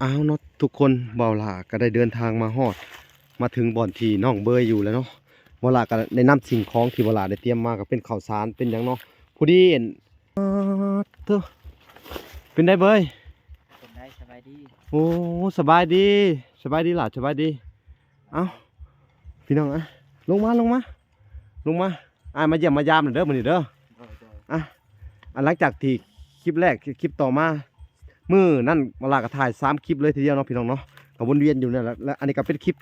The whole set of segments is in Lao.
ອ້າວເນາະທຸກຄົນ, ບ່າວຫຼ້າກໍໄດ້ເດີນທາງມາຮອດ ມາເຖິງບ່ອນທີ່ນ້ອງເບີຍຢູ່ແລ້ວເນາະ. ບ່າວຫຼ້າກໍໄດ້ນຳສິ່ງຂອງທີ່ບ່າວຫຼ້າໄດ້ຕຽມມາ ກໍເປັນເຂົ້າສານ ເປັນຫຍັງເນາະ. ພໍດີ ເອີ ເປັນໃດເບີຍ? ເປັນໃດ? ສະບາຍດີ. ໂອ້ ສະບາຍດີ, ສະບາຍດີຫຼ້າ, ສະບາຍດີ. ເອົ້າ ພີ່ນ້ອງ ອ່ະ ລົງມາ ລົງມາ ລົງມາ, ອ້າຍມາຢ້ຽມມາຢາມເດີມື້ນີ້ເດີ. ໂດຍ ໂດຍ. ອ່ະ ອັນຫຼັງຈາກທີ່ຄລິບແລກ ຄລິບຕໍ່ມາ ມື້ນັ້ນບ່າວຫຼ້າກໍຖ່າຍສາມຄລິບເລີຍທີດຽວເນາະ ພີ່ນ້ອງເນາະ, ກໍວົນວຽນຢູ່ນັ້ນແຫຼະ. ແລະ ອັນນີ້ກໍເປັນຄລິບ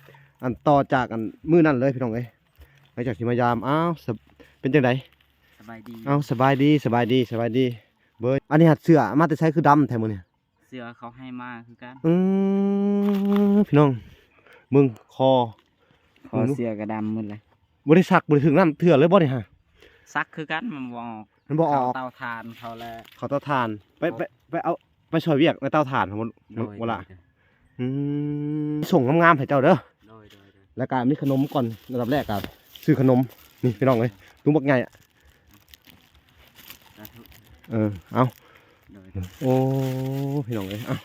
ອັນຕໍ່ຈາກອັນມື້ນັ້ນເລີຍ ພີ່ນ້ອງເອີຍ. ຫຼັງຈາກທີ່ມາຢາມ ອ້າວ ສະ ເປັນຈັ່ງໃດ? ສະບາຍດີ. ອ້າວ ສະບາຍດີ, ສະບາຍດີ, ສະບາຍດີເບີຍ. ອັນນີ້ຫາເສື້ອມາແຕ່ໃສຄືດຳແທ້ມື້ນີ້? ເສື້ອເຂົາໃຫ້ມາຄືກັນ. ອືມ ພີ່ນ້ອງ ເບິ່ງຄໍ ຄໍເສື້ອກໍດຳໝົດເລີຍ. ບໍ່ໄດ້ຊັກ ບໍ່ໄດ້ຖືກນ້ຳເທື່ອເລີຍບໍ່ນີ້ຫາ? ຊັກຄືກັນ ມັນບໍ່ອອກ. ມັນບໍ່ອອກ. ເຂົ້າເຕົາຖ່ານເຂົາແຫຼະ. ເຂົ້າເຕົາຖ່ານ. ໄປ ໄປ ໄປເອົາ ໄປຊ່ອຍວຽກໃນເຕົາຖ່ານພຸ້ນ. ໂດຍ ບໍ່ລະ. ໂດຍ ໂດຍ. ອືມ ສົ່ງງາມໆໃຫ້ເຈົ້າເດີ. ໂດຍ ໂດຍ ໂດຍ. ແລ້ວກໍມີຂະໜົມກ່ອນ ອັນດັບແລກກໍຊື້ຂະໜົມ. ນີ້ ພີ່ນ້ອງເອີຍ ຖົງບັກໃຫຍ່. ສາທຸ. ເອີ ເອົາ. ໂດຍ ໂດຍ. ໂອ້ ພີ່ນ້ອງເອີຍ ເອົາ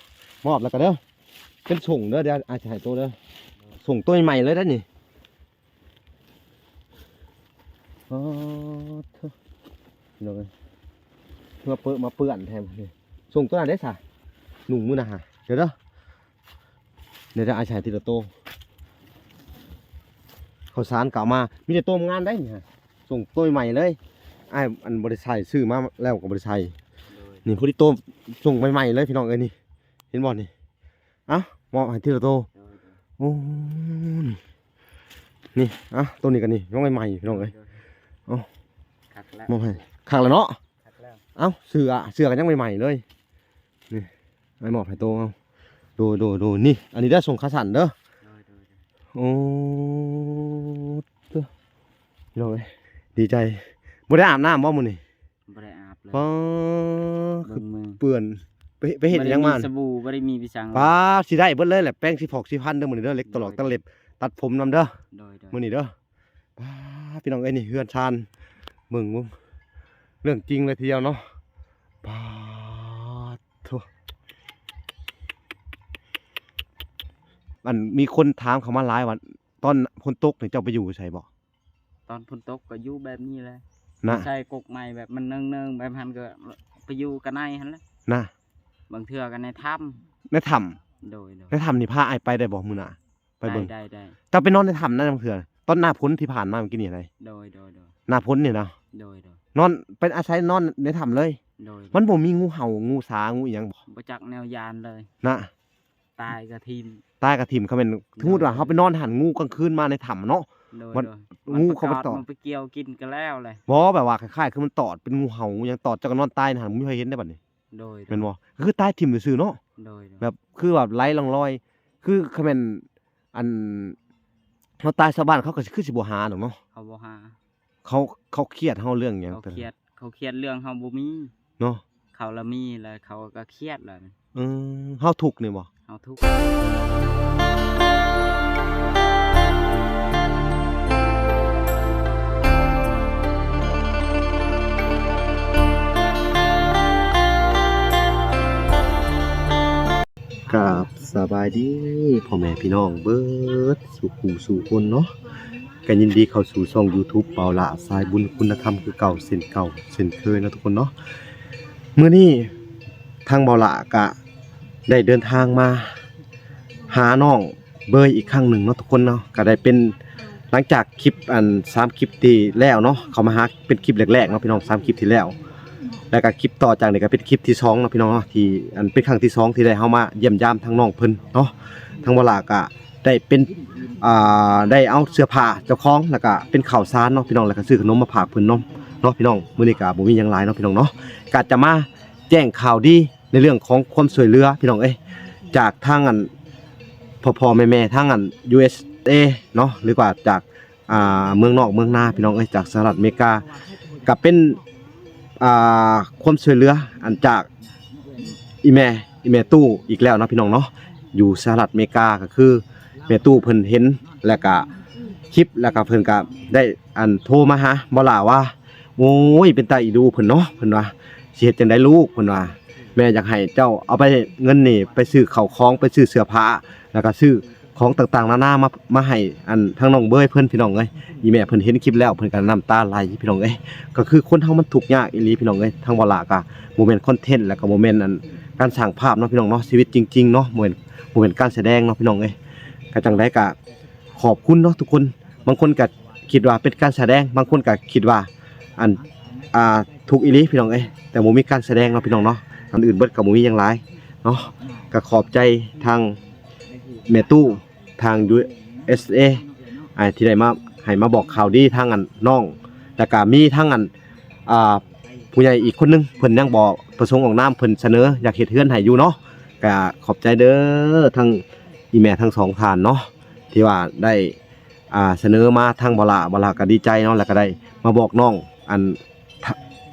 ມອບແລ້ວກໍເດີ ເປັນສົ່ງເດີ. ດຽວອ້າຍຈະໃຫ້ໂຕເດີ ໂດຍ. ສົ່ງໂຕໃໝ່ເລີຍເດ້ນີ້. ອໍ ໂທ້ ພີ່ນ້ອງເອີຍ ເພື່ອເປິດມາເປື້ອນແທ້ນີ້. ສົ່ງໂຕນັ້ນເດ້ຊະ ນຸ່ງມື້ນະຫາ. ດຽວເດີ ດຽວຈະອ້າຍໃສ່ທີລະໂຕ. ເຂົ້າສານກໍເອົາມາ ມີແຕ່ໂຕງາມໄດ໋ນີ້ຫາ. ສົ່ງໂຕໃໝ່ເລີຍ ອ້າຍອັນບໍ່ໄດ້ໃສ່ ຊື້ມາແລ້ວກໍບໍ່ໄດ້ໃສ່. ໂດຍ. ນີ້ ພໍດີໂຕສົ່ງໃໝ່ໆເລີຍ ພີ່ນ້ອງເອີຍ ນີ້ ເຫັນບໍ່ນີ້. ເອົ້າ ມອບໃຫ້ທີລະໂຕ. ໂດຍ ໂດຍ. ໂອ້ ນີ້ ນີ້ ອ່ະ ໂຕນີ້ກໍນີ້ ຍັງໃໝ່ໆ ພີ່ນ້ອງເອີຍ. ໂດຍ ໂດຍ. ເອົ້າ ຄັກແລ້ວ ມອບໃຫ້ ຄັກແລ້ວເນາະ. ຄັກແລ້ວ. ເອົ້າ ເສື້ອ ເສື້ອກໍຍັງໃໝ່ໆເລີຍ ນີ້ ໃຫ້ມອບໃຫ້ໂຕ. ເອົາ ໂດຍ ໂດຍ ໂດຍ. ນີ້ ອັນນີ້ໄດ້ສົ່ງຂາສັ້ນເດີ. ໂດຍ ໂດຍ ໂດຍ. ໂອ້ ໂທ້ ພີ່ນ້ອງເອີຍ ດີໃຈ. ບໍ່ໄດ້ອາບນ້ຳບໍ່ມື້ນີ້? ບໍ່ໄດ້ອາບເລີຍ. ປ້າ ຄືເປື້ອນ ໄປ ໄປເຮັດຫຍັງມາ? ບໍ່ໄດ້ມີສະບູ ບໍ່ໄດ້ມີໄປສັງ. ປ້າ ຊິໄດ້ເບິດເລີຍແຫຼະ ແປງສີຟອກສີຟັນເດີມື້ນີ້ເດີ ເຫຼັກຕະຫຼອກ ໂດຍ ຕະເລັບ ຕັດຜົມນຳເດີ. ໂດຍ ໂດຍ. ມື້ນີ້ເດີ. ປ້າ ພີ່ນ້ອງເອີຍ ນີ້ເຮືອນຊານ ເບິ່ງ ເບິ່ງ ເລື່ອງຈິງເລີຍທີດຽວເນາະ. ປ້າໂທ້ ອັນ ມີຄົນຖາມເຂົ້າມາຫຼາຍວ່າ ຕອນຝົນຕົກນີ້ເຈົ້າໄປຢູ່ໃສບໍ່? ຕອນຝົນຕົກກໍຢູ່ແບບນີ້ແຫຼະນະ ໃສ່ກົກໄມ້ແບບມັນເນີ່ງໆ ແບບຫັ້ນ ກໍໄປຢູ່ກັບໃນຫັ້ນແຫຼະນະ. ບາງເທື່ອກໍໃນຖ້ຳ ໃນຖ້ຳ. ໂດຍ ໂດຍ. ໃນຖ້ຳນີ້ພາອ້າຍໄປໄດ້ບໍ່ມື້ໜ້າ? ໄປເບິ່ງ ໄດ້ ໄດ້ ໄດ້. ເຈົ້າໄປນອນໃນຖ້ຳນັ້ນບາງເທື່ອ ຕອນໜ້າຝົນທີ່ຜ່ານມາເມື່ອກີ້ນີ້ໃດ໋. ໂດຍ ໂດຍ ໂດຍ. ໜ້າຝົນນີ້ນະ? ໂດຍ ໂດຍ. ນອນ ເປັນອາໄສນອນໃນຖ້ຳເລີຍ? ໂດຍ ໂດຍ. ມັນບໍ່ມີງູເຫົ່າງູສາງູອີ່ຫຍັງບໍ່? ບໍ່ຈັກແນວຢ້ານເລີຍນະ. ຕາຍກໍຖິ້ມ ຕາຍກໍຖິ້ມ. ຄັນແມ່ນ ໂດຍ ສົມມຸດວ່າເຮົາໄປນອນຫັ້ນ ງູກາງຄືນມາໃນຖ້ຳເນາະ. ໂດຍ ມັນ ໂດຍ. ງູເຂົາໄປຕອດ ມັນຕອດ ມັນໄປກ່ຽວກິນກໍແລ້ວແຫຼະ. ບໍ່ ແບບວ່າຄ້າຍໆຄືມັນຕອດ ເປັນງູເຫົ່າຫຍັງຕອດ ເຈົ້າກໍນອນຕາຍໃນຫັ້ນ ບໍ່ມີໃຜເຫັນໄດ໋ບັດນີ້. ໂດຍ ໂດຍ. ແມ່ນບໍ່? ຄືຕາຍຖິ້ມຊື່ໆເນາະ. ໂດຍ ໂດຍ. ແບບຄືວ່າໄຮ້ລ່ອງລອຍ ຄືຄັນແມ່ນ ອັນ ເຮົາຕາຍຊາວບ້ານເຂົາກໍຄືຊິບໍ່ຫາດອກເນາະ. ເຂົາບໍ່ຫາ. ເຂົາ ເຂົາຄຽດເຮົາເລື່ອງຫຍັງ? ເຂົາຄຽດ ເຂົາຄຽດເລື່ອງເຮົາບໍ່ມີເນາະ. ເຂົາລະມີແລ້ວ ເຂົາກໍຄຽດແລ້ວ. ເອີ ເຮົາທຸກນີ້ບໍ່? ເຮົາທຸກ. ກາບສະບາຍດີພໍ່ແມ່ພີ່ນ້ອງເບິດສູ່ຄູ່ສູ່ຄົນເນາະ. ກໍຍິນດີເຂົ້າສູ່ຊ່ອງຢູທູບ ບ່າວຫຼ້າສາຍບຸນຄຸນນະທຳ ຄືເກົ່າເຊັ່ນເກົ່າເຊັ່ນເຄີຍເນາະທຸກຄົນເນາະ. ມື້ນີ້ທາງບ່າວຫຼ້າກະໄດ້ເດີນທາງມາຫານ້ອງເບີຍອີກຄັ້ງໜຶ່ງເນາະທຸກຄົນເນາະ. ກະໄດ້ເປັນ ຫຼັງຈາກຄລິບອັນສາມຄລິບທີ່ແລ້ວເນາະ ເຂົ້າມາຫາເປັນຄລິບແລກໆເນາະພີ່ນ້ອງ ສາມຄລິບທີ່ແລ້ວ. ແລ້ວກະຄລິບຕໍ່ຈາກນີ້ກະເປັນຄລິບທີສອງເນາະພີ່ນ້ອງເນາະ ທີ່ອັນເປັນຄັ້ງທີສອງທີ່ໄດ້ເຮົາມາຢ້ຽມຢາມທາງນ້ອງເພິ່ນເນາະ. ທາງບ່າວຫຼ້າກະ ໄດ້ເປັນ ອ່າ ໄດ້ເອົາເສື້ອຜ້າເຈົ້າຂອງ ແລ້ວກະເປັນເຂົ້າສານເນາະພີ່ນ້ອງ ແລ້ວກະຊື້ຂະໜົມມາຝາກເພິ່ນເນາະ ເນາະພີ່ນ້ອງ. ມື້ນີ້ກະບໍ່ມີຫຍັງຫຼາຍເນາະພີ່ນ້ອງເນາະ ກະຈະມາແຈ້ງຂ່າວດີໃນເລື່ອງຂອງຄວາມຊ່ວຍເຫຼືອພີ່ນ້ອງເອີຍ ຈາກທາງອັນ ພໍ່ໆແມ່ໆ ທາງອັນ ຢູເອສເອ ເນາະ ຫຼືວ່າຈາກ ອ່າ ເມືອງນອກເມືອງນາພີ່ນ້ອງເອີຍ ຈາກສະຫະລັດອາເມລິກາ ກະເປັນ ອ່າ ຄວາມຊ່ວຍເຫຼືອອັນຈາກ ອີ່ແມ່ ອີ່ແມ່ຕູ້ອີກແລ້ວເນາະພີ່ນ້ອງເນາະ ຢູ່ສະຫະລັດອາເມລິກາ. ກໍຄືແມ່ຕູ້ເພິ່ນເຫັນ ແລ້ວກະຄລິບ ແລ້ວກະເພິ່ນກະໄດ້ອັນໂທມາຫາບ່າວຫຼ້າວ່າ ໂອ້ຍ ເປັນຕາເອັນດູເພິ່ນເນາະ ເພິ່ນວ່າ ຊິເຮັດຈັ່ງໃດລູກ ເພິ່ນວ່າ ແມ່ຢາກໃຫ້ເຈົ້າເອົາໄປ ເງິນນີ້ໄປຊື້ເຂົ້າຂອງ ໄປຊື້ເສື້ອຜ້າ ແລ້ວກໍຊື້ຂອງຕ່າງໆນານາມາ ມາໃຫ້ອັນທາງນ້ອງເບີຍເພິ່ນ ພີ່ນ້ອງເອີຍ. ອີ່ແມ່ເພິ່ນເຫັນຄລິບແລ້ວ ເພິ່ນກໍນ້ຳຕາໄຫຼ ພີ່ນ້ອງເອີຍ. ກໍຄືຄົນເຮົາມັນທຸກຍາກອີ່ຫຼີ ພີ່ນ້ອງເອີຍ. ທາງບ່າວຫຼ້າກໍບໍ່ແມ່ນຄອນເທັນ ແລ້ວກໍບໍ່ແມ່ນອັນການສ້າງພາບເນາະ ພີ່ນ້ອງເນາະ, ຊີວິດຈິງໆເນາະ ບໍ່ແມ່ນ ບໍ່ແມ່ນການສະແດງເນາະ ພີ່ນ້ອງເອີຍ. ກໍຈັ່ງໃດກໍຂອບຄຸນເນາະທຸກຄົນ. ບາງຄົນກໍຄິດວ່າເປັນການສະແດງ ບາງຄົນກໍຄິດວ່າອັນ ອ່າ ທຸກອີ່ຫຼີ ພີ່ນ້ອງເອີຍ, ແຕ່ບໍ່ມີການສະແດງເນາະ ພີ່ນ້ອງເນາະ. ອັນອື່ນເບິດກໍບໍ່ມີຫຍັງຫຼາຍເນາະ. ກໍຂອບໃຈທາງແມ່ຕູ້ ທາງ ຢູເອສເອ ອ່າ ທີ່ໄດ້ມາ ໃຫ້ມາບອກຂ່າວດີທາງອັນນ້ອງ ແລ້ວກໍມີທາງອັນ ອ່າ ຜູ້ໃຫຍ່ອີກຄົນໜຶ່ງ ເພິ່ນຍັງບໍ່ປະສົງອອກນາມ ເພິ່ນສະເໜີຢາກເຮັດເຮືອນໃຫ້ຢູ່ເນາະ. ກໍຂອບໃຈເດີ ທັງອີ່ແມ່ທັງສອງທ່ານເນາະ ທີ່ວ່າໄດ້ ອ່າ ສະເໜີມາທາງບ່າວຫຼ້າ ບ່າວຫຼ້າກໍດີໃຈເນາະ ແລ້ວກໍໄດ້ມາບອກນ້ອງອັນ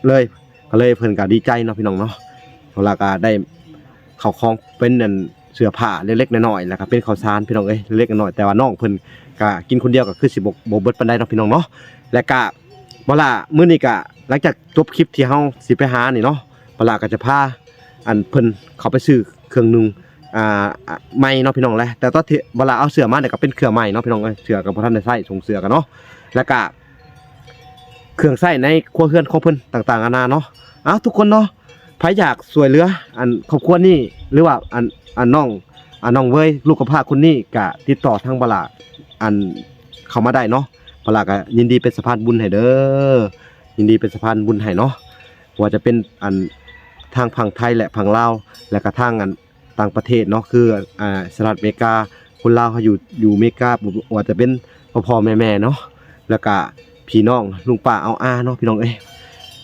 ເລີຍ ກໍເລີຍເພິ່ນກໍດີໃຈເນາະ ພີ່ນ້ອງເນາະ. ບ່າວຫຼ້າກໍໄດ້ເຂົ້າຂອງເປັນອັນເສື້ອຜ້າເລັກໆນ້ອຍໆ ແລ້ວກໍເປັນເຂົ້າສານ ພີ່ນ້ອງເອີຍ ເລັກໆນ້ອຍໆ ແຕ່ວ່ານ້ອງເພິ່ນກໍກິນຄົນດຽວກໍຄືຊິບໍ່ ບໍ່ເບິດປານໃດເນາະ ພີ່ນ້ອງເນາະ. ແລ້ວກໍບ່າວຫຼ້າ ມື້ນີ້ກໍຫຼັງຈາກຈົບຄລິບທີ່ເຮົາຊິໄປຫານີ້ເນາະ ບ່າວຫຼ້າກໍຈະພາອັນເພິ່ນເຂົ້າໄປຊື້ເຄື່ອງນຸ່ງ ອ່າ ໃໝ່ເນາະ ພີ່ນ້ອງແຫຼະ. ແຕ່ຕອນທີ່ບ່າວຫຼ້າເອົາເສື້ອມານີ້ກໍເປັນເຄື່ອງໃໝ່ເນາະ ພີ່ນ້ອງເອີຍ, ເສື້ອກໍບໍ່ທັນໄດ້ໃຊ້ ສົ່ງເສື້ອກັນເນາະ. ແລ້ວກໍ ເຄື່ອງໃຊ້ໃນຄົວເຮືອນຂອງເພິ່ນຕ່າງໆນານາເນາະ. ເອົາ ທຸກຄົນເນາະ ໃຜຢາກຊ່ວຍເຫຼືອອັນຄອບຄົວນີ້ ຫຼືວ່າອັນ ອັນນ້ອງ ອັນນ້ອງເວີຍ ລູກກຳພ້າຄົນນີ້ ກະຕິດຕໍ່ທາງບ່າວຫຼ້າ ອັນ ເຂົ້າມາໄດ້ເນາະ. ບ່າວຫຼ້າກະຍິນດີເປັນສະພານບຸນໃຫ້ເດີ ຍິນດີເປັນສະພານບຸນໃຫ້ເນາະ. ບໍ່ວ່າຈະເປັນອັນທາງຝັ່ງໄທ ແລະ ຝັ່ງລາວ ແລະກະທາງອັນ ຕ່າງປະເທດເນາະ ຄື ອ່າ ສະຫະລັດອາເມລິກາ, ຄົນລາວເຮົາຢູ່ ຢູ່ອາເມລິກາ ບໍ່ວ່າຈະເປັນພໍ່ໆແມ່ໆເນາະ ແລ້ວກະພີ່ນ້ອງລຸງປ້າອາວອາເນາະ ພີ່ນ້ອງເອີຍ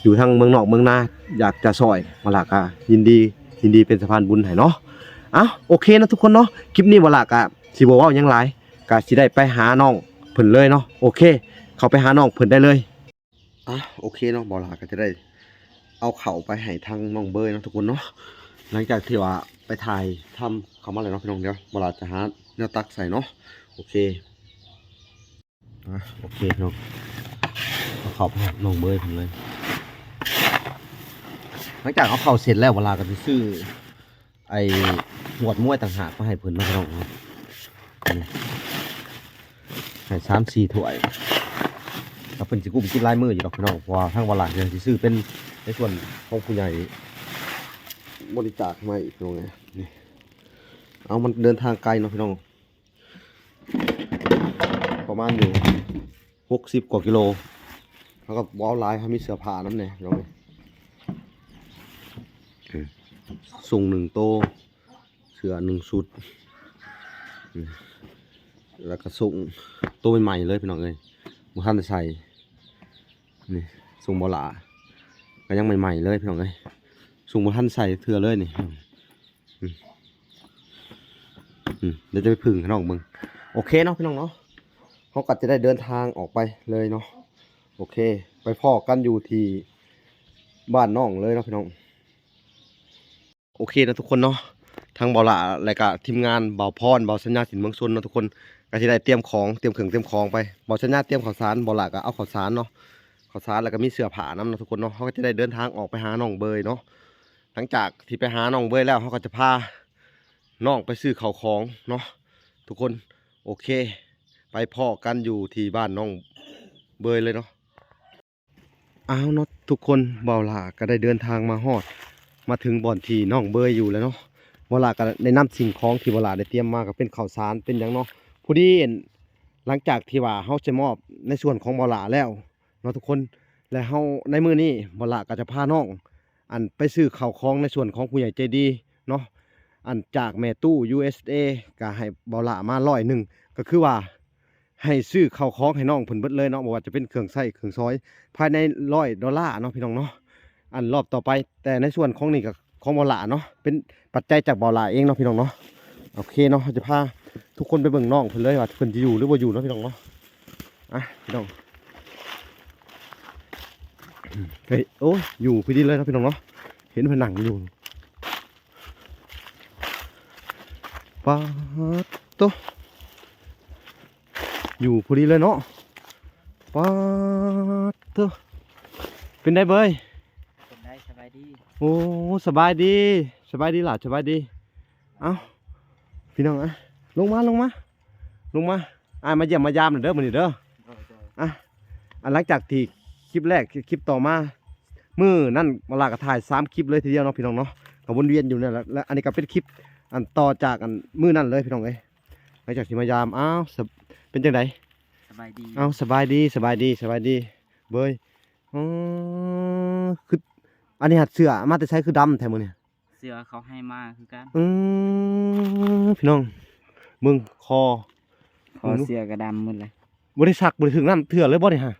ຢູ່ທາງເມືອງນອກເມືອງນາ ຢາກຈະຊ່ອຍ ບ່າວຫຼ້າກະຍິນດີ ຍິນດີເປັນສະພານບຸນໃຫ້ເນາະ. ເອົ້າ ໂອເຄເນາະທຸກຄົນເນາະ, ຄລິບນີ້ບ່າວຫຼ້າກະຊິບໍ່ເວົ້າຫຍັງຫຼາຍ ກະຊິໄດ້ໄປຫານ້ອງເພິ່ນເລີຍເນາະ. ໂອເຄ ເຂົ້າໄປຫານ້ອງເພິ່ນໄດ້ເລີຍ. ອ່ະ ໂອເຄເນາະ, ບ່າວຫຼ້າກໍຈະໄດ້ເອົາເຂົ້າໄປໃຫ້ທາງນ້ອງເບີຍເນາະທຸກຄົນເນາະ. ຫຼັງຈາກທີ່ວ່າໄປຖ່າຍທຳເຂົ້າມາແລ້ວເນາະພີ່ນ້ອງ, ດຽວບ່າວຫຼ້າຈະຫາແນວຕັກໃສ່ເນາະ. ໂອເຄ ອ່ະ ໂອເຄພີ່ນ້ອງ, ເອົາເຂົ້າໄປໃຫ້ນ້ອງເບີຍເພິ່ນເລີຍ. ຫຼັງຈາກເອົາເຂົ້າເສັດແລ້ວ ບ່າວຫຼ້າກໍຊິຊື້ ໄອ້ຫວດມວຍຕ່າງຫາກມາໃຫ້ເພິ່ນເນາະພີ່ນ້ອງເນາະ. ນີ້ ໃຫ້ສາມສີ່ຖ້ວຍ ກໍເພິ່ນຊິກຸ້ມກິນຫຼາຍມື້ຢູ່ດອກພີ່ນ້ອງ, ເພາະວ່າທາງບ່າວຫຼ້າຍັງຊິຊື້ເປັນໃນສ່ວນຂອງຜູ້ໃຫຍ່ບໍລິຈາກມາອີກພີ່ນ້ອງເອີຍ. ນີ້ ເອົາ ມັນເດີນທາງໄກເນາະພີ່ນ້ອງ, ປະມານຢູ່ ຫົກສິບກວ່າກິໂລ. ເຮົາກໍບໍ່ເອົາຫຼາຍ, ເຮົາມີເສື້ອຜ້ານຳແດ່ພີ່ນ້ອງເອີຍ. ສົ່ງໜຶ່ງໂຕ, ເສື້ອໜຶ່ງຊຸດ, ແລ້ວກໍສົ່ງໂຕໃໝ່ໆເລີຍພີ່ນ້ອງເອີຍ, ບໍ່ທັນໄດ້ໃສ່. ນີ້ ສົ່ງບ່າວຫຼ້າ ກໍຍັງໃໝ່ໆເລີຍພີ່ນ້ອງເອີຍ, ສົ່ງບໍ່ທັນໃສ່ເທື່ອເລີຍນີ້. ອືມ ອືມ ດຽວຈະໄປຜຶ່ງໃຫ້ນ້ອງເບິ່ງ. ໂອເຄເນາະພີ່ນ້ອງເນາະ, ເຮົາກໍຈະໄດ້ເດີນທາງອອກໄປເລີຍເນາະ. ໂອເຄ ໄປພໍ້ກັນຢູ່ທີ່ບ້ານນ້ອງເລີຍເນາະພີ່ນ້ອງ. ໂອເຄເນາະທຸກຄົນເນາະ, ທາງບ່າວຫຼ້າ ແລະກະທີມງານບ່າວພອນ ບ່າວສັນຍາ ສິນເມືອງຊົນເນາະທຸກຄົນ ກໍຊິໄດ້ຕຽມຂອງ ຕຽມເຄື່ອງຕຽມຂອງໄປ. ບ່າວສັນຍາຕຽມເຂົ້າສານ, ບ່າວຫຼ້າກໍເອົາເຂົ້າສານເນາະ, ເຂົ້າສານ ແລ້ວກໍມີເສື້ອຜ້ານຳເນາະທຸກຄົນເນາະ. ເຮົາກໍຈະໄດ້ເດີນທາງອອກໄປຫານ້ອງເບີຍເນາະ. ຫຼັງຈາກທີ່ໄປຫານ້ອງເບີຍແລ້ວ ເຮົາກໍຈະພານ້ອງໄປຊື້ເຂົ້າຂອງເນາະທຸກຄົນ. ໂອເຄ ໄປພໍ້ກັນຢູ່ທີ່ບ້ານນ້ອງເບີຍເລີຍເນາະ. ອ້າວເນາະທຸກຄົນ, ບ່າວຫຼ້າກໍໄດ້ເດີນທາງມາຮອດ ມາເຖິງບ່ອນທີ່ນ້ອງເບີຍຢູ່ແລ້ວເນາະ. ບ່າວຫຼ້າກໍໄດ້ນຳສິ່ງຂອງທີ່ບ່າວຫຼ້າໄດ້ຕຽມມາ ກໍເປັນເຂົ້າສານເປັນຫຍັງເນາະ. ພໍດີ ຫຼັງຈາກທີ່ວ່າເຮົາຈະມອບໃນສ່ວນຂອງບ່າວຫຼ້າແລ້ວ ເນາະທຸກຄົນ, ແລະເຮົາໃນມື້ນີ້ບ່າວຫຼ້າກໍຈະພານ້ອງ ອັນ ໄປຊື້ເຂົ້າຂອງໃນສ່ວນຂອງຜູ້ໃຫຍ່ໃຈດີເນາະ. ອັນ ຈາກແມ່ຕູ້ ຢູເອສເອ ກໍໃຫ້ບ່າວຫຼ້າມາຮ້ອຍໜຶ່ງ ກໍຄືວ່າໃຫ້ຊື້ເຂົ້າຂອງໃຫ້ນ້ອງເພິ່ນເບິດເລີຍເນາະ, ບໍ່ວ່າຈະເປັນເຄື່ອງໃຊ້ເຄື່ອງສອຍ ພາຍໃນຮ້ອຍໂດລາເນາະ ພີ່ນ້ອງເນາະ. ອັນ ລອບຕໍ່ໄປ ແຕ່ໃນສ່ວນຂອງນີ້ກໍ ຂອງບ່າວຫຼ້າເນາະ, ເປັນປັດໄຈຈາກບ່າວຫຼ້າເອງເນາະ ພີ່ນ້ອງເນາະ. ໂອເຄເນາະ, ເຮົາຈະພາທຸກຄົນໄປເບິ່ງນ້ອງເພິ່ນເລີຍວ່າເພິ່ນຈະຢູ່ຫຼືບໍ່ຢູ່ເນາະ ພີ່ນ້ອງເນາະ. ອ່ະ ພີ່ນ້ອງ ເຮີ້ຍ ໂອ້ຍ ຢູ່ພໍດີເລີຍເນາະ ພີ່ນ້ອງເນາະ, ເຫັນເພິ່ນນັ່ງຢູ່. ປາດໂຕ ຢູ່ພໍດີເລີຍເນາະ. ປາດໂຕ ເປັນໃດເບີຍ? ເປັນໃດ? ສະບາຍດີ. ໂອ້ ສະບາຍດີ ສະບາຍດີຫຼານ ສະບາຍດີ. ເອົ້າ ພີ່ນ້ອງ ອະ ລົງມາ ລົງມາ ລົງມາ ອ້າຍມາຢ້ຽມມາຢາມເດີມື້ນີ້ເດີ. ອະ ອັນຫຼັງຈາກທີ່ຄລິບແລກ ຄລິບຕໍ່ມາ ມື້ນັ້ນມາລາກໍຖ່າຍສາມຄລິບເລີຍທີດຽວເນາະ ພີ່ນ້ອງເນາະ ກໍວົນວຽນຢູ່ນັ້ນແຫຼະ. ແລະ ອັນນີ້ກໍເປັນຄລິບອັນຕໍ່ຈາກອັນມື້ນັ້ນເລີຍ ພີ່ນ້ອງເອີຍ. ຫຼັງຈາກທີ່ມາຢາມ ອ້າວ ສະ ເປັນຈັ່ງໃດ? ສະບາຍດີ. ເອົ້າ ສະບາຍດີ ສະບາຍດີ ສະບາຍດີເວີຍ. ອໍ ຄື ອັນນີ້ຫັດເສື້ອມາແຕ່ໃສ ຄືດຳແທ້ມື້ນີ້? ເສື້ອເຂົາໃຫ້ມາຄືກັນ. ເອີ ພີ່ນ້ອງ ເບິ່ງຄໍ ຄໍເສື້ອກໍດຳໝົດເລີຍ. ບໍ່ໄດ້ຊັກ ບໍ່ໄດ້ຖືກນ້ຳເທື່ອເລີຍບໍ່ນີ້ຫະ?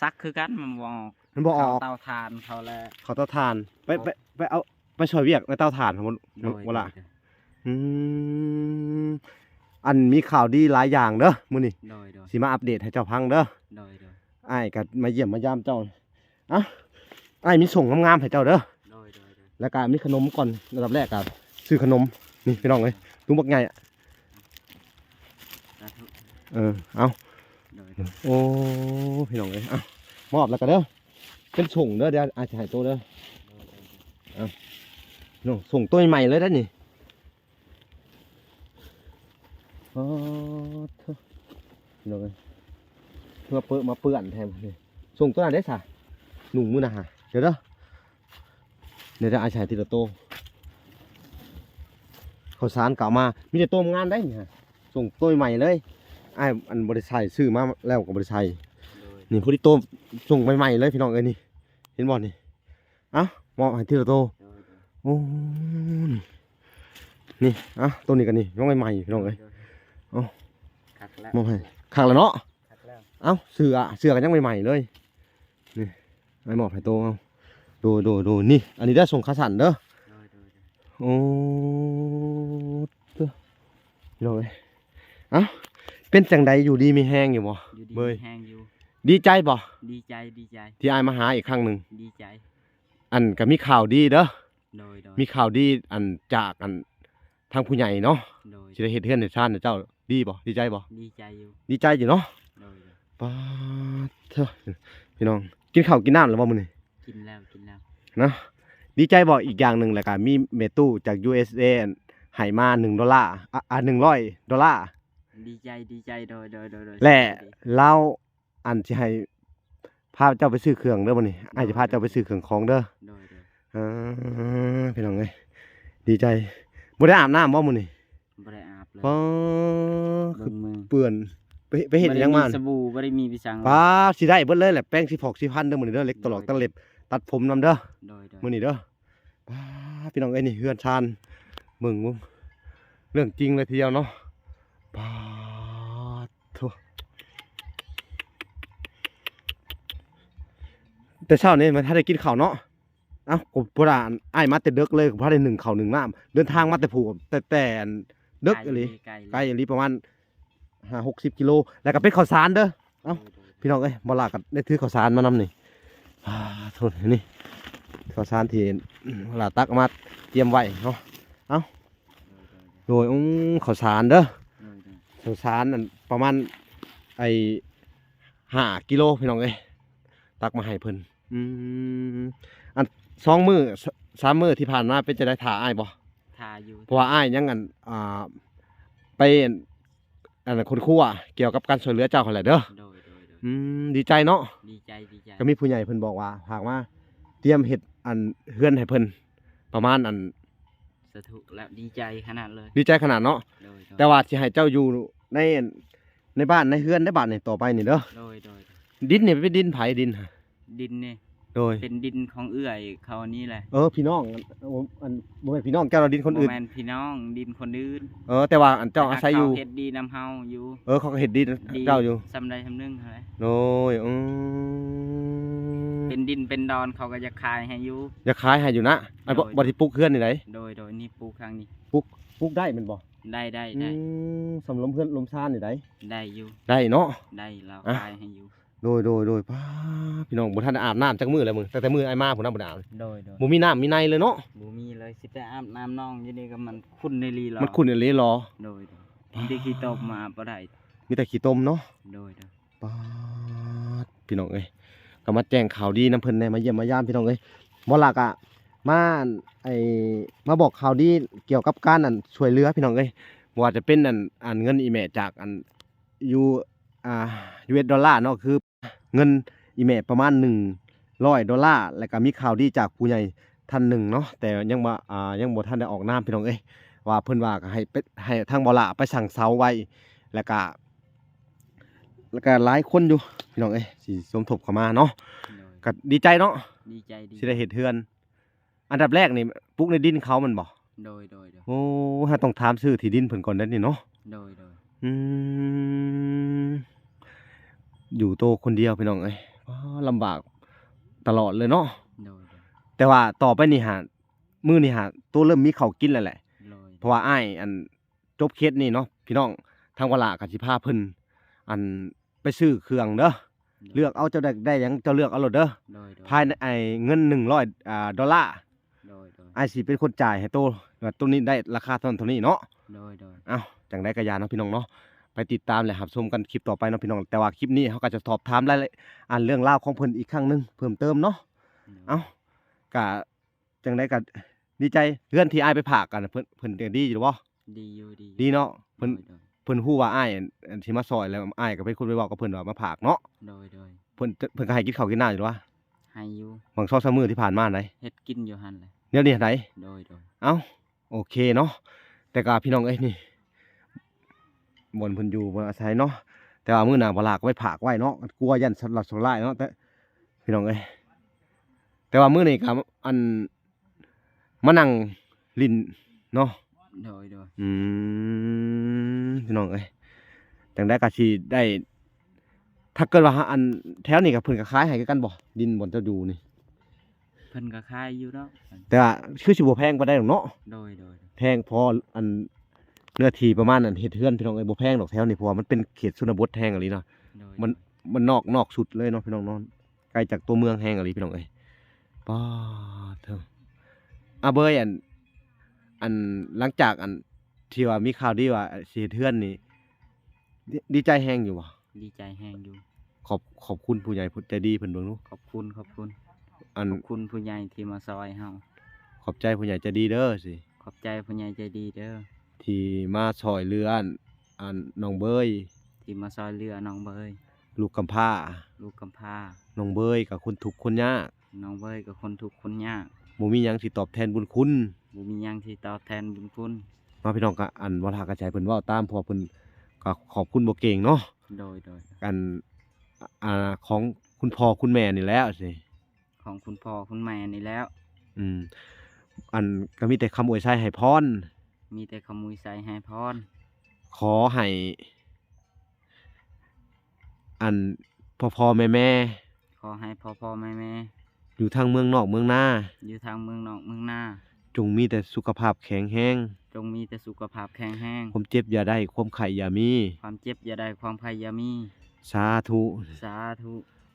ຊັກຄືກັນ ມັນບໍ່ອອກ ມັນບໍ່ອອກ. ເຂົ້າເຕົາຖ່ານເຂົາແຫຼະ ເຂົ້າເຕົາຖ່ານ. ໄປ ໄປ ໄປເອົາ ໄປຊ່ອຍວຽກໃນເຕົາຖ່ານພຸ້ນ ໂດຍ ບໍ່ລະ? ໂດຍ ໂດຍ. ອືມ ອັນມີຂ່າວດີຫຼາຍຢ່າງເດີມື້ນີ້. ໂດຍ ໂດຍ. ຊິມາອັບເດດໃຫ້ເຈົ້າຟັງເດີ. ໂດຍ ໂດຍ. ອ້າຍກໍມາຢ້ຽມມາຢາມເຈົ້າ. ເອົ້າ ອ້າຍມີສົ່ງງາມໆໃຫ້ເຈົ້າເດີ. ໂດຍ ໂດຍ ໂດຍ. ແລ້ວກໍມີຂະໜົມກ່ອນ ອັນດັບແລກກໍຊື້ຂະໜົມ ນີ້ພີ່ນ້ອງເອີຍ ຖົງບັກໃຫຍ່. ສາທຸ. ເອີ ເອົາ. ໂດຍ ໂດຍ. ໂອ້ ພີ່ນ້ອງເອີຍ ເອົາ ມອບແລ້ວກໍເດີ ເປັນສົ່ງເດີ ດຽວອ້າຍຊິໃຫ້ໂຕເດີ. ໂດຍ ໂດຍ. ເອົາ ໂອ້ ສົ່ງໂຕໃໝ່ເລີຍເດ້ນີ້. ອໍ ໂທ້ ພີ່ນ້ອງເອີຍ ເພື່ອເປິດມາເປື້ອນແທ້ນີ້. ສົ່ງໂຕນັ້ນເດ້ສະ ນຸ່ງມື້ນະຫະ ດຽວເດີ ດຽວ ດຽວອ້າຍໃສ່ທີລະໂຕ. ເຂົ້າສານກໍເອົາມາ ມີແຕ່ໂຕງາມໄດ໋ນີ້ຫະ ສົ່ງໂຕໃໝ່ເລີຍ. ອ້າຍອັນບໍ່ໄດ້ໃສ່ ຊື້ມາແລ້ວກໍບໍ່ໄດ້ໃສ່. ໂດຍ. ນີ້ ພໍດີໂຕສົ່ງໃໝ່ໆເລີຍ ພີ່ນ້ອງເອີຍ ນີ້ ເຫັນບໍ່ນີ້. ເອົ້າ ມອບໃຫ້ທີລະໂຕ. ໂດຍ ໂດຍ. ໂອ້ ນີ້ ນີ້ ເອົ້າ ໂຕນີ້ກໍນີ້ ຍັງໃໝ່ໆ ພີ່ນ້ອງເອີຍ. ໂດຍ ໂດຍ. ເອົ້າ ຄັກແລ້ວ ມອບໃຫ້ ຄັກແລ້ວເນາະ. ຄັກແລ້ວ. ເອົ້າ ເສື້ອ ເສື້ອກໍຍັງໃໝ່ໆເລີຍ ນີ້ ໃຫ້ມອບໃຫ້ໂຕ. ເອົາ ໂດຍ ໂດຍ ໂດຍ. ນີ້ ອັນນີ້ໄດ້ສົ່ງຂາສັ້ນເດີ. ໂດຍ ໂດຍ ໂດຍ. ໂອ້ ເດີ ພີ່ນ້ອງເອີຍ ເອົ້າ ເປັນຈັ່ງໃດ ຢູ່ດີມີແຮງຢູ່ບໍ່? ຢູ່ດີມີແຮງຢູ່. ດີໃຈບໍ່? ດີໃຈ ດີໃຈ ທີ່ອ້າຍມາຫາອີກຄັ້ງໜຶ່ງ. ດີໃຈ. ອັນ ກໍມີຂ່າວດີເດີ. ໂດຍ ໂດຍ. ມີຂ່າວດີ ອັນ ຈາກ ອັນ ທາງຜູ້ໃຫຍ່ເນາະ. ໂດຍ. ຊິໄດ້ເຮັດເຮືອນເຮັດຊານໃຫ້ເຈົ້າ ດີບໍ່? ດີໃຈບໍ່? ດີໃຈຢູ່. ດີໃຈຢູ່ເນາະ. ໂດຍ ໂດຍ. ປາດເທີ ພີ່ນ້ອງ ກິນເຂົ້າກິນນ້ຳແລ້ວບໍ່ມື້ນີ້? ກິນແລ້ວ ກິນແລ້ວ. ເນາະ ດີໃຈບໍ່? ອີກຢ່າງໜຶ່ງ ແລ້ວກໍມີແມ່ຕູ້ຈາກ ຢູເອສເອ ໃຫ້ມາໜຶ່ງໂດລາ ອາ ອາ ໜຶ່ງຮ້ອຍໂດລາ. ດີໃຈ ດີໃຈ. ໂດຍ ໂດຍ ໂດຍ ໂດຍ. ແລະ ລາວ ອັນຊິໃຫ້ພາເຈົ້າໄປຊື້ເຄື່ອງເດີມື້ນີ້ ໂດຍ ອ້າຍຊິພາເຈົ້າໄປຊື້ເຄື່ອງຂອງເດີ. ໂດຍ ໂດຍ. ເອີ ພີ່ນ້ອງເອີຍ ດີໃຈ. ບໍ່ໄດ້ອາບນ້ຳບໍ່ມື້ນີ້? ບໍ່ໄດ້ອາບເລີຍ. ປາ ເບິ່ງມື ເປື້ອນ ໄປ ໄປເຮັດຫຍັງມາ? ບໍ່ໄດ້ມີສະບູ ບໍ່ໄດ້ມີໄປສັງ. ປາ ຊິໄດ້ເບິດເລີຍແຫຼະ ແປງສີຟອກສີຟັນເດີມື້ນີ້ເດີ ເລັກຕະຫຼອກ ໂດຍ ຕະເລັບ ຕັດຜົມນຳເດີ. ໂດຍ ໂດຍ. ມື້ນີ້ເດີ. ປາ ພີ່ນ້ອງເອີຍ ນີ້ເຮືອນຊານ ເບິ່ງ ເບິ່ງ ເລື່ອງຈິງເລີຍທີດຽວເນາະ. ປາ ໂທ້ ແຕ່ເຊົ້ານີ້ມັນທັນໄດ້ກິນເຂົ້າເນາະ. ເອົ້າ ກໍບໍ່ໄດ້ ອ້າຍມາແຕ່ເດິກເລີຍ ບໍ່ໄດ້ໜຶ້ງເຂົ້າໜຶ້ງນ້ຳ ເດີນທາງມາແຕ່ພູ້ ແຕ່ ແຕ່ເດິກອີ່ຫຼີ ໄກ ໄກອີ່ຫຼີ ປະມານຫ້າຫົກສິບກິໂລ ແລ້ວກໍເປັນເຂົ້າສານເດີ. ເອົ້າ ໂດຍ ໂດຍ. ພີ່ນ້ອງເອີຍ ບໍ່ລາກໍໄດ້ຖືເຂົ້າສານມານຳນີ້. ອາ ໂທດ ນີ້ເຂົ້າສານທີ່ບໍ່ລາຕັກເອົາມາຕຽມໄວ້ເນາະ. ເອົ້າ ໂດຍ ໂດຍ ໂດຍ. ອືມ ເຂົ້າສານເດີ ໂດຍ ໂດຍ. ເຂົ້າສານ ອັນ ປະມານ ໄອ້ ຫ້າກິໂລ ພີ່ນ້ອງເອີຍ ຕັກມາໃຫ້ເພິ່ນ. ອືມ ອັນ ສອງມື້ ສ- ສາມມື້ທີ່ຜ່ານມາເປັນຈັ່ງໃດ ຖ້າອ້າຍບໍ່? ຖ້າຢູ່ ເພາະວ່າອ້າຍຍັງ ອັນ ອ່າ ໄປ ອັນ ອັນ ຄົ້ນຄວ້າກ່ຽວກັບການຊ່ວຍເຫຼືອເຈົ້າຫັ້ນແຫຼະເດີ. ໂດຍ ໂດຍ ໂດຍ. ອືມ ດີໃຈເນາະ ດີໃຈ ດີໃຈ. ກໍມີຜູ້ໃຫຍ່ເພິ່ນບອກວ່າ ຫາກມາຕຽມເຮັດ ອັນ ເຮືອນໃຫ້ເພິ່ນ ປະມານ ອັນ ສາທຸ ແລ້ວດີໃຈຂະໜາດເລີຍ ດີໃຈຂະໜາດເນາະ. ໂດຍ ໂດຍ. ແຕ່ວ່າຊິໃຫ້ເຈົ້າຢູ່ໃນ ໃນບ້ານໃນເຮືອນໃນບາດນີ້ ຕໍ່ໄປນີ້ເດີ. ໂດຍ ໂດຍ ໂດຍ. ດິນນີ້ເປັນດິນໃຜ? ດິນ ດິນນີ້ ໂດຍ ເປັນດິນຂອງເອື້ອຍເຂົານີ້ແຫຼະ. ເອີ ພີ່ນ້ອງ ອັນ ອັນ ບໍ່ແມ່ນພີ່ນ້ອງເຈົ້າ ດິນຄົນອື່ນ. ບໍ່ແມ່ນພີ່ນ້ອງ ດິນຄົນອື່ນ. ເອີ ແຕ່ວ່າ ອັນ ເຈົ້າອາໄສຢູ່ ເຂົາເຮັດດີນຳເຮົາຢູ່. ເອີ ເຂົາກໍເຮັດດີນຳເຈົ້າຢູ່ ສ່ຳໃດສ່ຳໜຶ່ງຫັ້ນແຫຼະ. ໂດຍ. ອືມ ເປັນດິນເປັນດອນ ເຂົາກໍຢາກຂາຍໃຫ້ຢູ່ ຢາກຂາຍໃຫ້ຢູ່ນະ. ອັນ ໂດຍ ບ່ອນທີ່ປຸກເຮືອນນີ້ໃດ? ໂດຍ ໂດຍ. ນີ້ປຸກທາງນີ້ ປຸກ ປຸກໄດ້ແມ່ນບໍ່? ໄດ້ ໄດ້ ໄດ້. ອືມ ສຳລັບເຮືອນລົມຊານນີ້ໃດ? ໄດ້ຢູ່ ໄດ້ເນາະ ໄດ້. ລາວ ອ່ະ ຂາຍໃຫ້ຢູ່. ໂດຍ ໂດຍ ໂດຍ. ປ້າ ພີ່ນ້ອງ ບໍ່ທັນໄດ້ອາບນ້ຳຈັກມື້ແລ້ວ ມື້ ຕັ້ງແຕ່ມື້ອ້າຍມາພຸ້ນນະ ບໍ່ໄດ້ອາບ. ໂດຍ ໂດຍ. ບໍ່ມີນ້ຳມີໃນເລີຍເນາະ. ບໍ່ມີເລີຍ ຊິໄປອາບນ້ຳໜອງຢູ່ນີ້ກໍມັນຂຸ່ນອີ່ຫຼີຫຼໍ? ມັນຂຸ່ນອີ່ຫຼີຫຼໍ? ໂດຍ ໂດຍ. ມີແຕ່ຂີ້ຕົມ ອາບບໍ່ໄດ້ ມີແຕ່ຂີ້ຕົມເນາະ. ໂດຍ ໂດຍ. ປາດ ພີ່ນ້ອງເອີຍ ກໍມາແຈ້ງຂ່າວດີນຳເພິ່ນແດ່ ມາຢ້ຽມມາຢາມ ພີ່ນ້ອງເອີຍ. ບໍ່ລະກະ ມາ ອັນ ໄອ້ ມາບອກຂ່າວດີກ່ຽວກັບການ ອັນ ຊ່ວຍເຫຼືອພີ່ນ້ອງເອີຍ. ບໍ່ວ່າຈະເປັນ ອັນ ອັນ ເງິນອີ່ແມ່ຈາກ ອັນ ຢູ ອ່າ ຢູເອັສດອນລາເນາະ ຄືເງິນອີ່ແມ່ປະມານໜຶ່ງຮ້ອຍດອນລາ ແລ້ວກໍມີຂ່າວດີຈາກຜູ້ໃຫຍ່ທ່ານໜຶ່ງເນາະ ແຕ່ຍັງບໍ່ ອ່າ ຍັງບໍ່ທັນໄດ້ອອກນາມພີ່ນ້ອງເອີຍ ວ່າເພິ່ນວ່າກໍໃຫ້ໄປ ໃຫ້ທາງບໍ່ຫຼ້າໄປສັ່ງເສົາໄວ້ ແລ້ວກໍ ແລ້ວກໍຫຼາຍຄົນຢູ່ພີ່ນ້ອງເອີຍ ຊິສົມທົບເຂົ້າມາເນາະ. ໂດຍ ກໍດີໃຈເນາະ ດີໃຈ ດີ ຊິໄດ້ເຮັດເຮືອນ. ອັນດັບແລກນີ້ ປຸກໃນດິນເຂົາແມ່ນບໍ່? ໂດຍ ໂດຍ ໂດຍ ໂອ້ ເຮົາຕ້ອງຖາມຊື້ທີ່ດິນເພິ່ນກ່ອນເດ້ນີ້ເນາະ. ໂດຍ ໂດຍ ອືມ ຢູ່ໂຕຄົນດຽວພີ່ນ້ອງເອີຍ ອໍ ລຳບາກຕະຫຼອດເລີຍເນາະ. ໂດຍ ໂດຍ ແຕ່ວ່າຕໍ່ໄປນີ້ຫາ ມື້ນີ້ຫາ ໂຕເລີ່ມມີເຂົ້າກິນແລ້ວແຫຼະ. ໂດຍ ເພາະວ່າອ້າຍ ອັນ ຈົບເຂດນີ້ເນາະພີ່ນ້ອງ ທາງວາລາກໍຊິພາເພິ່ນ ອັນ ໄປຊື້ເຄື່ອງເດີ. ໂດຍ ເລືອກເອົາ ເຈົ້າໄດ້ ໄດ້ຫຍັງເຈົ້າເລືອກເອົາໂລດເດີ. ໂດຍ ໂດຍ ພາຍໃນ ໄອ້ ເງິນໜຶ່ງຮ້ອຍ ອ່າ ດອນລາ. ໂດຍ ໂດຍ ອ້າຍຊິເປັນຄົນຈ່າຍໃຫ້ໂຕ ວ່າໂຕນີ້ໄດ້ລາຄາເທົ່ານັ້ນເທົ່ານີ້ເນາະ. ໂດຍ ໂດຍ ເອົ້າ ຈັ່ງໃດກໍຢ່າເນາະພີ່ນ້ອງເນາະ ໄປຕິດຕາມ ແລະ ຮັບຊົມກັນຄລິບຕໍ່ໄປເນາະພີ່ນ້ອງ. ແຕ່ວ່າຄລິບນີ້ເຮົາກໍຈະສອບຖາມລາຍລະ ອັນ ເລື່ອງລາວຂອງເພິ່ນອີກຄັ້ງໜຶ່ງເພີ່ມເຕີມເນາະ. ໂດຍ ເອົ້າ ກະ ຈັ່ງໃດກໍດີໃຈ ເຮືອນທີ່ອ້າຍໄປຝາກກັນ ເພິ່ນ ເພິ່ນກໍດີຢູ່ບໍ່? ດີຢູ່ ດີຢູ່ ດີເນາະ. ໂດຍ ເພິ່ນ ໂດຍ ເພິ່ນຮູ້ວ່າອ້າຍ ອັນ ຊິມາຊ່ອຍ ແລ້ວອ້າຍກໍເປັນຄົນໄປເວົ້າກັບເພິ່ນວ່າມາຝາກເນາະ. ໂດຍ ໂດຍ ເພິ່ນ ເພິ່ນກໍໃຫ້ກິນເຂົ້າກິນນ້ຳຢູ່ຫວາ? ໃຫ້ຢູ່ ຫວ່າງສອງສາມມື້ທີ່ຜ່ານມາໃດ ເຮັດກິນຢູ່ຫັ້ນແຫຼະ ແນວນີ້ໃດ. ໂດຍ ໂດຍ ເອົ້າ ໂອເຄເນາະ. ແຕ່ກໍພີ່ນ້ອງເອີຍ ນີ້ ບ່ອນເພິ່ນຢູ່ ບ່ອນອາໄສເນາະ. ແຕ່ວ່າມື້ໜ້າບໍ່ຫຼ້າກໍໄປຝາກໄວ້ເນາະ ກັວຢ້ານສະຫຼັດສະຫຼາຍເນາະ ແຕ່ ພີ່ນ້ອງເອີຍ ແຕ່ວ່າມື້ນີ້ກໍ ອັນ ມານັ່ງຫຼິ້ນເນາະ. ໂດຍ ໂດຍ ອືມ ພີ່ນ້ອງເອີຍ ຈັ່ງໃດກໍຊິໄດ້ ຖ້າເກີດວ່າ ອັນ ແຖວນີ້ກໍເພິ່ນກໍຂາຍໃຫ້ຄືກັນບໍ່ ດິນບ່ອນເຈົ້າຢູ່ນີ້? ເພິ່ນກໍຂາຍຢູ່ດອກ ແຕ່ວ່າຄືຊິບໍ່ແພງປານໃດດອກເນາະ. ໂດຍ ໂດຍ ໂດຍ ແພງພໍ ອັນ ເນື້ອທີ່ປະມານ ອັນ ເຮັດເຮືອນ ພີ່ນ້ອງເອີຍ ບໍ່ແພງດອກແຖວນີ້ ເພາະວ່າມັນເປັນເຂດຊົນນະບົດແຮງອີ່ຫຼີເນາະ. ໂດຍ ມັນ ໂດຍ ມັນນອກ ນອກສຸດເລີຍເນາະ ພີ່ນ້ອງເນາະ ໄກຈາກຕົວເມືອງແຮງອີ່ຫຼີ ພີ່ນ້ອງເອີຍ. ປາດເທີ ອາເບີຍ ອັນ ອັນ ຫຼັງຈາກ ອັນ ທີ່ວ່າມີຂ່າວດີວ່າ ອາ ຊິເຮັດເຮືອນນີ້ ດີ ດີໃຈແຮງຢູ່ບໍ່? ດີໃຈແຮງຢູ່. ຂອບ ຂອບຄຸນຜູ້ໃຫຍ່ຜູ້ໃຈດີເພິ່ນເບິ່ງດູ. ຂອບຄຸນ ຂອບຄຸນ ອັນ ຂອບຄຸນຜູ້ໃຫຍ່ທີ່ມາຊ່ອຍເຮົາ. ຂອບໃຈຜູ້ໃຫຍ່ໃຈດີເດີ ຊິ ຂອບໃຈຜູ້ໃຫຍ່ໃຈດີເດີ ທີ່ມາຊ່ອຍເຫຼືອ ອັນ ນ້ອງເບີຍ ທີ່ມາຊ່ອຍເຫຼືອນ້ອງເບີຍ ລູກກຳພ້າ ລູກກຳພ້າ. ນ້ອງເບີຍກໍຄົນທຸກຄົນຍາກ ນ້ອງເບີຍກໍຄົນທຸກຄົນຍາກ ບໍ່ມີຫຍັງທີ່ຕອບແທນບຸນຄຸນ ບໍ່ມີຫຍັງທີ່ຕອບແທນບຸນຄຸນ. ມາ ພີ່ນ້ອງ ກໍ ອັນ ບໍ່ຖ້າກໍໃຫ້ເພິ່ນເວົ້າຕາມ ເພາະວ່າເພິ່ນກໍຂອບຄຸນບໍ່ເກັ່ງເນາະ. ໂດຍ ໂດຍ ອັນ ອ່າ ຂອງຄຸນພໍ່ຄຸນແມ່ນີ້ແຫຼະ ຊິ ຂອງຄຸນພໍ່ຄຸນແມ່ນີ້ແຫຼະ. ອືມ ອັນ ກໍມີແຕ່ຄຳອວຍໄຊໃຫ້ພອນ ມີແຕ່ຄຳອວຍໄຊໃຫ້ພອນ. ຂໍໃຫ້ ອັນ ພໍ່ໆແມ່ໆ ຂໍໃຫ້ພໍ່ໆແມ່ໆ ຢູ່ທາງເມືອງນອກເມືອງນາ ຢູ່ທາງເມືອງນອກເມືອງນາ ຈົ່ງມີແຕ່ສຸຂະພາບແຂງແຮງ ຈົ່ງມີແຕ່ສຸຂະພາບແຂງແຮງ ຄວາມເຈັບຢ່າໄດ້ ຄວາມໄຂ້ຢ່າມີ ຄວາມເຈັບຢ່າໄດ້ ຄວາມໄຂ້ຢ່າມີ. ສາທຸ ສາທຸ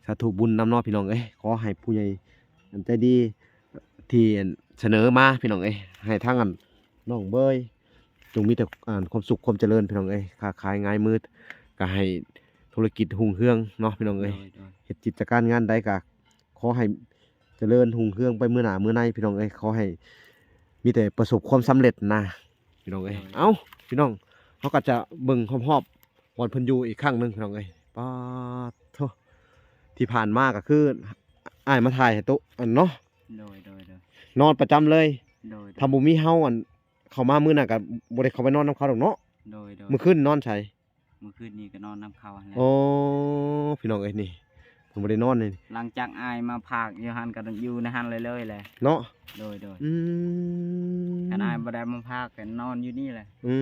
ສາທຸບຸນນຳເນາະ ພີ່ນ້ອງເອີຍ. ຂໍໃຫ້ຜູ້ໃຫຍ່ອັນໃຈດີທີ່ ອັນ ສະເໜີມາ ພີ່ນ້ອງເອີຍ ໃຫ້ທາງ ອັນ ນ້ອງເບີຍ ຈົ່ງມີແຕ່ ອັນ ຄວາມສຸກຄວາມຈະເລີນ ພີ່ນ້ອງເອີຍ. ຄ້າຂາຍງາຍມື ກໍໃຫ້ທຸລະກິດຮຸ່ງເຮືອງເນາະ ພີ່ນ້ອງເອີຍ. ໂດຍ ໂດຍ ເຮັດກິດຈະການງານໃດກໍຂໍໃຫ້ຈະເລີນຮຸ່ງເຮືອງໄປມື້ໜ້າມື້ໃນ ພີ່ນ້ອງເອີຍ. ຂໍໃຫ້ມີແຕ່ປະສົບຄວາມສຳເລັດນະ ພີ່ນ້ອງເອີຍ. ໂດຍ ເອົ້າ ພີ່ນ້ອງ ເຮົາກໍຈະເບິ່ງຮອບໆບ່ອນເພິ່ນຢູ່ອີກຄັ້ງໜຶ່ງ ພີ່ນ້ອງເອີຍ. ປາດໂທ້ ທີ່ຜ່ານມາກໍຄືອ້າຍມາຖ່າຍໃຫ້ໂຕະ ອັນ ເນາະ. ໂດຍ ໂດຍ ໂດຍ ນອນປະຈຳເລີຍ. ໂດຍ ໂດຍ ຖ້າບໍ່ມີເຮົາ ອັນ ເຂົ້າມາມື້ນັ້ນກໍບໍ່ໄດ້ເຂົ້າໄປນອນນຳເຂົາດອກເນາະ. ໂດຍ ໂດຍ ມື້ຄືນນອນໃສ? ມື້ຄືນນີ້ກໍນອນນຳເຂົາຫັ້ນແຫຼະ. ໂອ້ ພີ່ນ້ອງເອີຍ ນີ້ເພິ່ນບໍ່ໄດ້ນອນນີ້ ຫຼັງຈາກອ້າຍມາພາກຢູ່ຫັ້ນກໍຢູ່ໃນຫັ້ນເລີຍໆແຫຼະເນາະ. ໂດຍ ໂດຍ ອືມ ຄັນອ້າຍບໍ່ໄດ້ມາພາກກໍນອນຢູ່ນີ້ແຫຼະ. ອື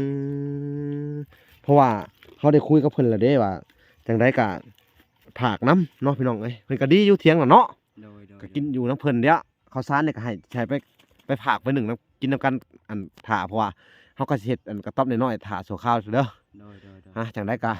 ມ ເພາະວ່າເຮົາໄດ້ຄຸຍກັບເພິ່ນແລ້ວເດ້ວ່າ ຈັ່ງໃດກໍພາກນຳເນາະ ພີ່ນ້ອງເອີຍ. ເພິ່ນກໍດີຢູ່ ຖຽງນະເນາະ. ໂດຍ ໂດຍ ກໍກິນຢູ່ນຳເພິ່ນເດະ. ເຂົ້າສານນີ້ກໍໃຫ້ ໃຫ້ໄປ ໄປຝາກໄປໜຶ້ງນຳ ກິນນຳກັນ ອັນ ຖ້າ ເພາະວ່າເຮົາກໍຊິເຮັດ ອັນ ກະຕ໊ອບນ້ອຍໆຖ້າຊົ່ວຄາວເດີ. ໂດຍ ໂດຍ ໂດຍ ອ່າ ຈັ່ງໃດກໍ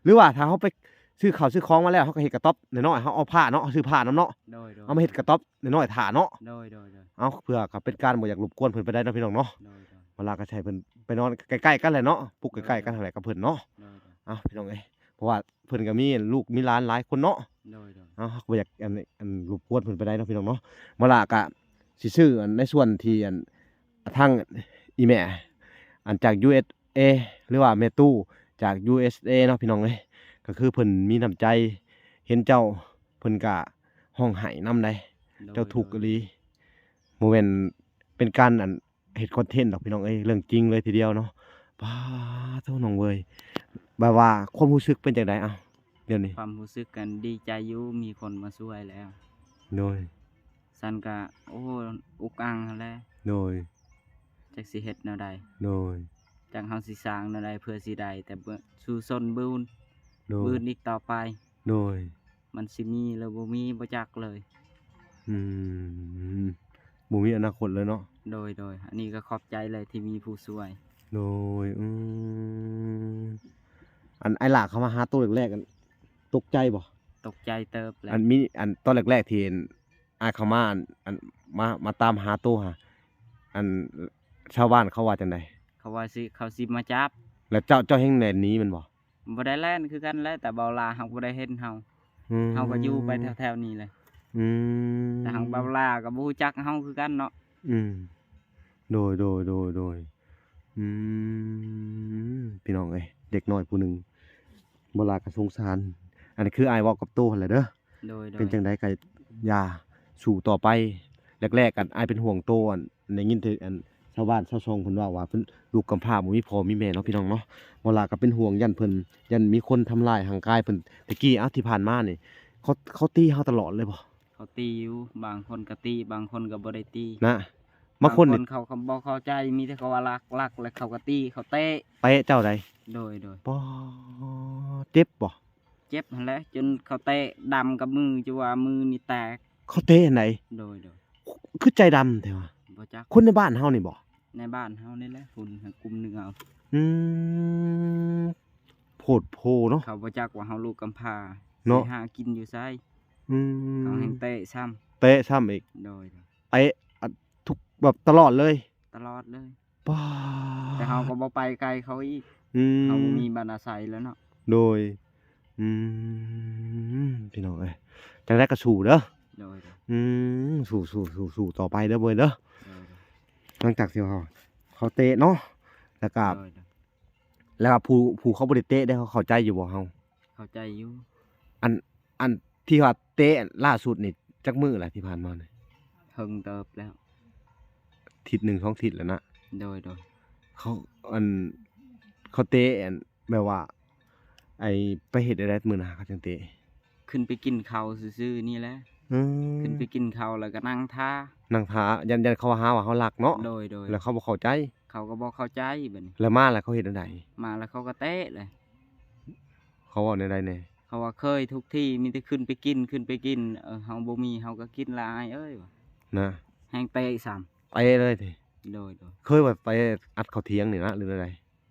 ຫຼືວ່າຖ້າເຮົາໄປຊື້ເຂົ້າຊື້ຂອງມາແລ້ວ ເຮົາກໍເຮັດກະຕ໊ອບນ້ອຍໆ ເຮົາເອົາຜ້າເນາະ ເຮົາຊື້ຜ້ານຳເນາະ. ໂດຍ ໂດຍ ເຮົາມາເຮັດກະຕ໊ອບນ້ອຍໆຖ້າເນາະ. ໂດຍ ໂດຍ ໂດຍ ເອົາ ເພື່ອກໍເປັນການບໍ່ຢາກລົບກວນເພິ່ນປານໃດເນາະ ພີ່ນ້ອງເນາະ. ໂດຍ ໂດຍ ເວລາກໍໃຫ້ເພິ່ນໄປນອນໃກ້ໆກັນແຫຼະເນາະ ປຸກໃກ້ໆກັນຫັ້ນແຫຼະກັບເພິ່ນເນາະ. ໂດຍ ໂດຍ ເອົາ ພີ່ນ້ອງເອີຍ ເພາະວ່າເພິ່ນກໍມີລູກມີຫຼານຫຼາຍຄົນເນາະ. ໂດຍ ໂດຍ ເຮົາກໍບໍ່ຢາກ ອັນ ອັນ ລົບກວນເພິ່ນປານໃດເນາະ ພີ່ນ້ອງເນາະ. ມາລະກະ ຊິຊື້ອັນໃນສ່ວນທີ່ອັນທາງອີ່ແມ່ອັນຈາກຢູເອັສເອ ຫຼືວ່າແມ່ຕູ້ຈາກຢູເອັສເອເນາະ ພີ່ນ້ອງເອີຍ. ກໍຄືເພິ່ນມີນ້ຳໃຈ ເຫັນເຈົ້າ ເພິ່ນກະຮ້ອງໄຫ້ນຳໃດ໋. ໂດຍ ເຈົ້າທຸກອີ່ຫຼີ ໂດຍ ບໍ່ແມ່ນເປັນການອັນເຮັດຄອນເທັນດອກ ພີ່ນ້ອງເອີຍ ເລື່ອງຈິງເລີຍທີດຽວເນາະ. ປາໂທ້ ນ້ອງເວີຍ ແບບວ່າຄວາມຮູ້ສຶກເປັນຈັ່ງໃດ? ເອົ້າ ດຽວນີ້ ຄວາມຮູ້ສຶກກັນດີໃຈຢູ່ ມີຄົນມາຊ່ວຍແລ້ວ. ໂດຍ ຊັ້ນກະ ໂອ້ ອຸກອັ່ງຫັ້ນແຫຼະ. ໂດຍ ຈັກຊິເຮັດແນວໃດ? ໂດຍ ຈັກເຮົາຊິສ້າງແນວໃດເພື່ອຊິໄດ້ ແຕ່ເບິ່ງ ສູ້ຊົນບືນ ໂດຍ ບືນອີກຕໍ່ໄປ. ໂດຍ ມັນຊິມີຫຼືບໍ່ມີ ບໍ່ຈັກເລີຍ. ອືມ ບໍ່ມີອະນາຄົດເລີຍເນາະ. ໂດຍ ໂດຍ ອັນນີ້ກໍຂອບໃຈແຫຼະທີ່ມີຜູ້ຊ່ວຍ. ໂດຍ ອືມ ອັນອ້າຍຫຼ້າເຂົ້າມາຫາໂຕແລກໆ ອັນຕົກໃຈບໍ່? ຕົກໃຈເຕີບແຫຼະ. ອັນມີ ອັນຕອນແລກໆ ທີ່ອັນອ້າຍເຂົ້າມາ ອັນ ອັນມາ ມາຕາມຫາໂຕຫາ ອັນຊາວບ້ານເຂົາວ່າຈັ່ງໃດ? ເຂົາວ່າຊິ ເຂົາຊິມາຈັບ. ແລ້ວເຈົ້າ ເຈົ້າແຮ່ງແລ່ນໜີແມ່ນບໍ່? ບໍ່ໄດ້ແລ່ນຄືກັນແຫຼະ ແຕ່ເບົາຫຼ້າເຮົາບໍ່ໄດ້ເຫັນເຮົາ. ອືມ ເຮົາກໍຢູ່ໄປແຖວໆນີ້ແຫຼະ. ອືມ ແຕ່ເຮົາເບົາຫຼ້າກໍບໍ່ຮູ້ຈັກເຮົາຄືກັນເນາະ. ອືມ ໂດຍ ໂດຍ ໂດຍ ໂດຍ ອືມ ພີ່ນ້ອງເອີຍ ເດັກນ້ອຍຜູ້ໜຶ່ງ ເບົາຫຼ້າກໍສົງສານ. ອັນນີ້ຄືອ້າຍເວົ້າກັບໂຕຫັ້ນແຫຼະເດີ. ໂດຍ ໂດຍ ເປັນຈັ່ງໃດກໍຢ່າ ສູ້ຕໍ່ໄປ. ແລກໆ ອັນ ອ້າຍເປັນຫ່ວງໂຕ ອັນ ໄດ້ຍິນແຕ່ ອັນ ຊາວບ້ານຊາວຊ່ອງເພິ່ນເວົ້າວ່າ ເພິ່ນ ລູກກຳພ້າບໍ່ມີພໍ່ມີແມ່ເນາະ ພີ່ນ້ອງເນາະ. ເວລາກໍເປັນຫ່ວງ ຢ້ານເພິ່ນ ຢ້ານມີຄົນທຳລາຍຮ່າງກາຍເພິ່ນ. ແຕ່ກີ້ ເອົາ ທີ່ຜ່ານມານີ້ ເຂົາ ເຂົາຕີເຮົາຕະຫຼອດເລີຍບໍ່? ເຂົາຕີຢູ່ ບາງຄົນກໍຕີ ບາງຄົນກໍບໍ່ໄດ້ຕີນະ. ບາງຄົນ ບາງຄົນນີ້ ເຂົາກໍບໍ່ເຂົ້າໃຈ ມີແຕ່ເຂົາວ່າລັກ ລັກ ແລ້ວເຂົາກໍຕີ ເຂົາເຕະ ເຕະເຈົ້າໃດ? ໂດຍ ໂດຍ ປາ ເຈັບບໍ່? ເຈັບຫັ້ນແຫຼະ ຈົນເຂົາເຕະດຳກັບມື ຈົນວ່າມືນີ້ແຕກ. ເຂົາເຕະອັນໃດ? ໂດຍ ໂດຍ ຄືໃຈດຳແທ້ວະ? ບໍ່ຈັກ ຄົນໃນບ້ານເຮົານີ້ບໍ່? ໃນບ້ານເຮົານີ້ແຫຼະ ພຸ້ນ ກຸ່ມໜຶ່ງເອົາ. ອືມ ໂພດໂພເນາະ. ເຂົາບໍ່ຈັກວ່າເຮົາລູກກຳພ້າເນາະ ຊິຫາກິນຢູ່ໃສ. ອືມ ເຂົາແຮ່ງເຕະຊ້ຳ ເຕະຊ້ຳອີກ. ໂດຍ ໂດຍ ເຕະ ອະ ທຸກ ແບບຕະຫຼອດເລີຍ. ຕະຫຼອດເລີຍ ປາ ແຕ່ເຮົາກໍບໍ່ໄປໄກເຂົາອີກ. ອືມ ເຮົາບໍ່ມີບ້ານອາໄສແລ້ວເນາະ. ໂດຍ ອືມ ພີ່ນ້ອງເອີຍ ຈັ່ງໃດກໍສູ້ເດີ. ໂດຍ ໂດຍ ອືມ ສູ້ ສູ້ ສູ້ ສູ້ຕໍ່ໄປເດີເວີຍເດີ. ໂດຍ ໂດຍ ຫຼັງຈາກທີ່ເຮົາ ເຂົາເຕະເນາະ ແລ້ວກໍ ໂດຍ ໂດຍ ແລ້ວກໍຜູ້ ຜູ້ເຂົາບໍ່ໄດ້ເຕະເດ້ ເຂົາເຂົ້າໃຈຢູ່ບໍ່ເຮົາ? ເຂົ້າໃຈຢູ່. ອັນ ອັນທີ່ວ່າເຕະລ່າສຸດນີ້ຈັກມື້ລະທີ່ຜ່ານມານີ້? ເຖິງເຕີບແລ້ວ ທິດໜຶ່ງສອງທິດແລ້ວນະ. ໂດຍ ໂດຍ ເຂົາ ອັນ ເຂົາເຕະ ອັນ ແບບວ່າ ໄອ້ ໄປເຮັດແນວໃດມື້ນັ້ນເຂົາຈັ່ງເຕະ? ຂຶ້ນໄປກິນເຂົ້າຊື່ໆນີ້ແຫຼະ. ອືມ ຂຶ້ນໄປກິນເຂົ້າແລ້ວກໍນັ່ງຖ້າ ນັ່ງຖ້າ ຢ້ານ ຢ້ານເຂົາຫາວ່າເຮົາລັກເນາະ. ໂດຍ ໂດຍ ແລ້ວເຂົາບໍ່ເຂົ້າໃຈ ເຂົາກໍບໍ່ເຂົ້າໃຈບັດນີ້. ແລ້ວມາແລ້ວເຂົາເຮັດແນວໃດ? ມາແລ້ວເຂົາກໍເຕະເລີຍ. ເຂົາເວົ້າແນວໃດແດ່? ເຂົາວ່າເຄີຍທຸກທີ່ມີແຕ່ຂຶ້ນໄປກິນ ຂຶ້ນໄປກິນ ເອີ ເຮົາບໍ່ມີເຮົາກໍກິນລະອ້າຍເອີຍ ວ່ານະ. ແຮ່ງເຕະຊ້ຳ ເຕະເລີຍຕິ? ໂດຍ ໂດຍ ເຄີຍວ່າໄປອັດເຂົ້າຖຽງນີ້ນະ ຫຼືແນວໃດ?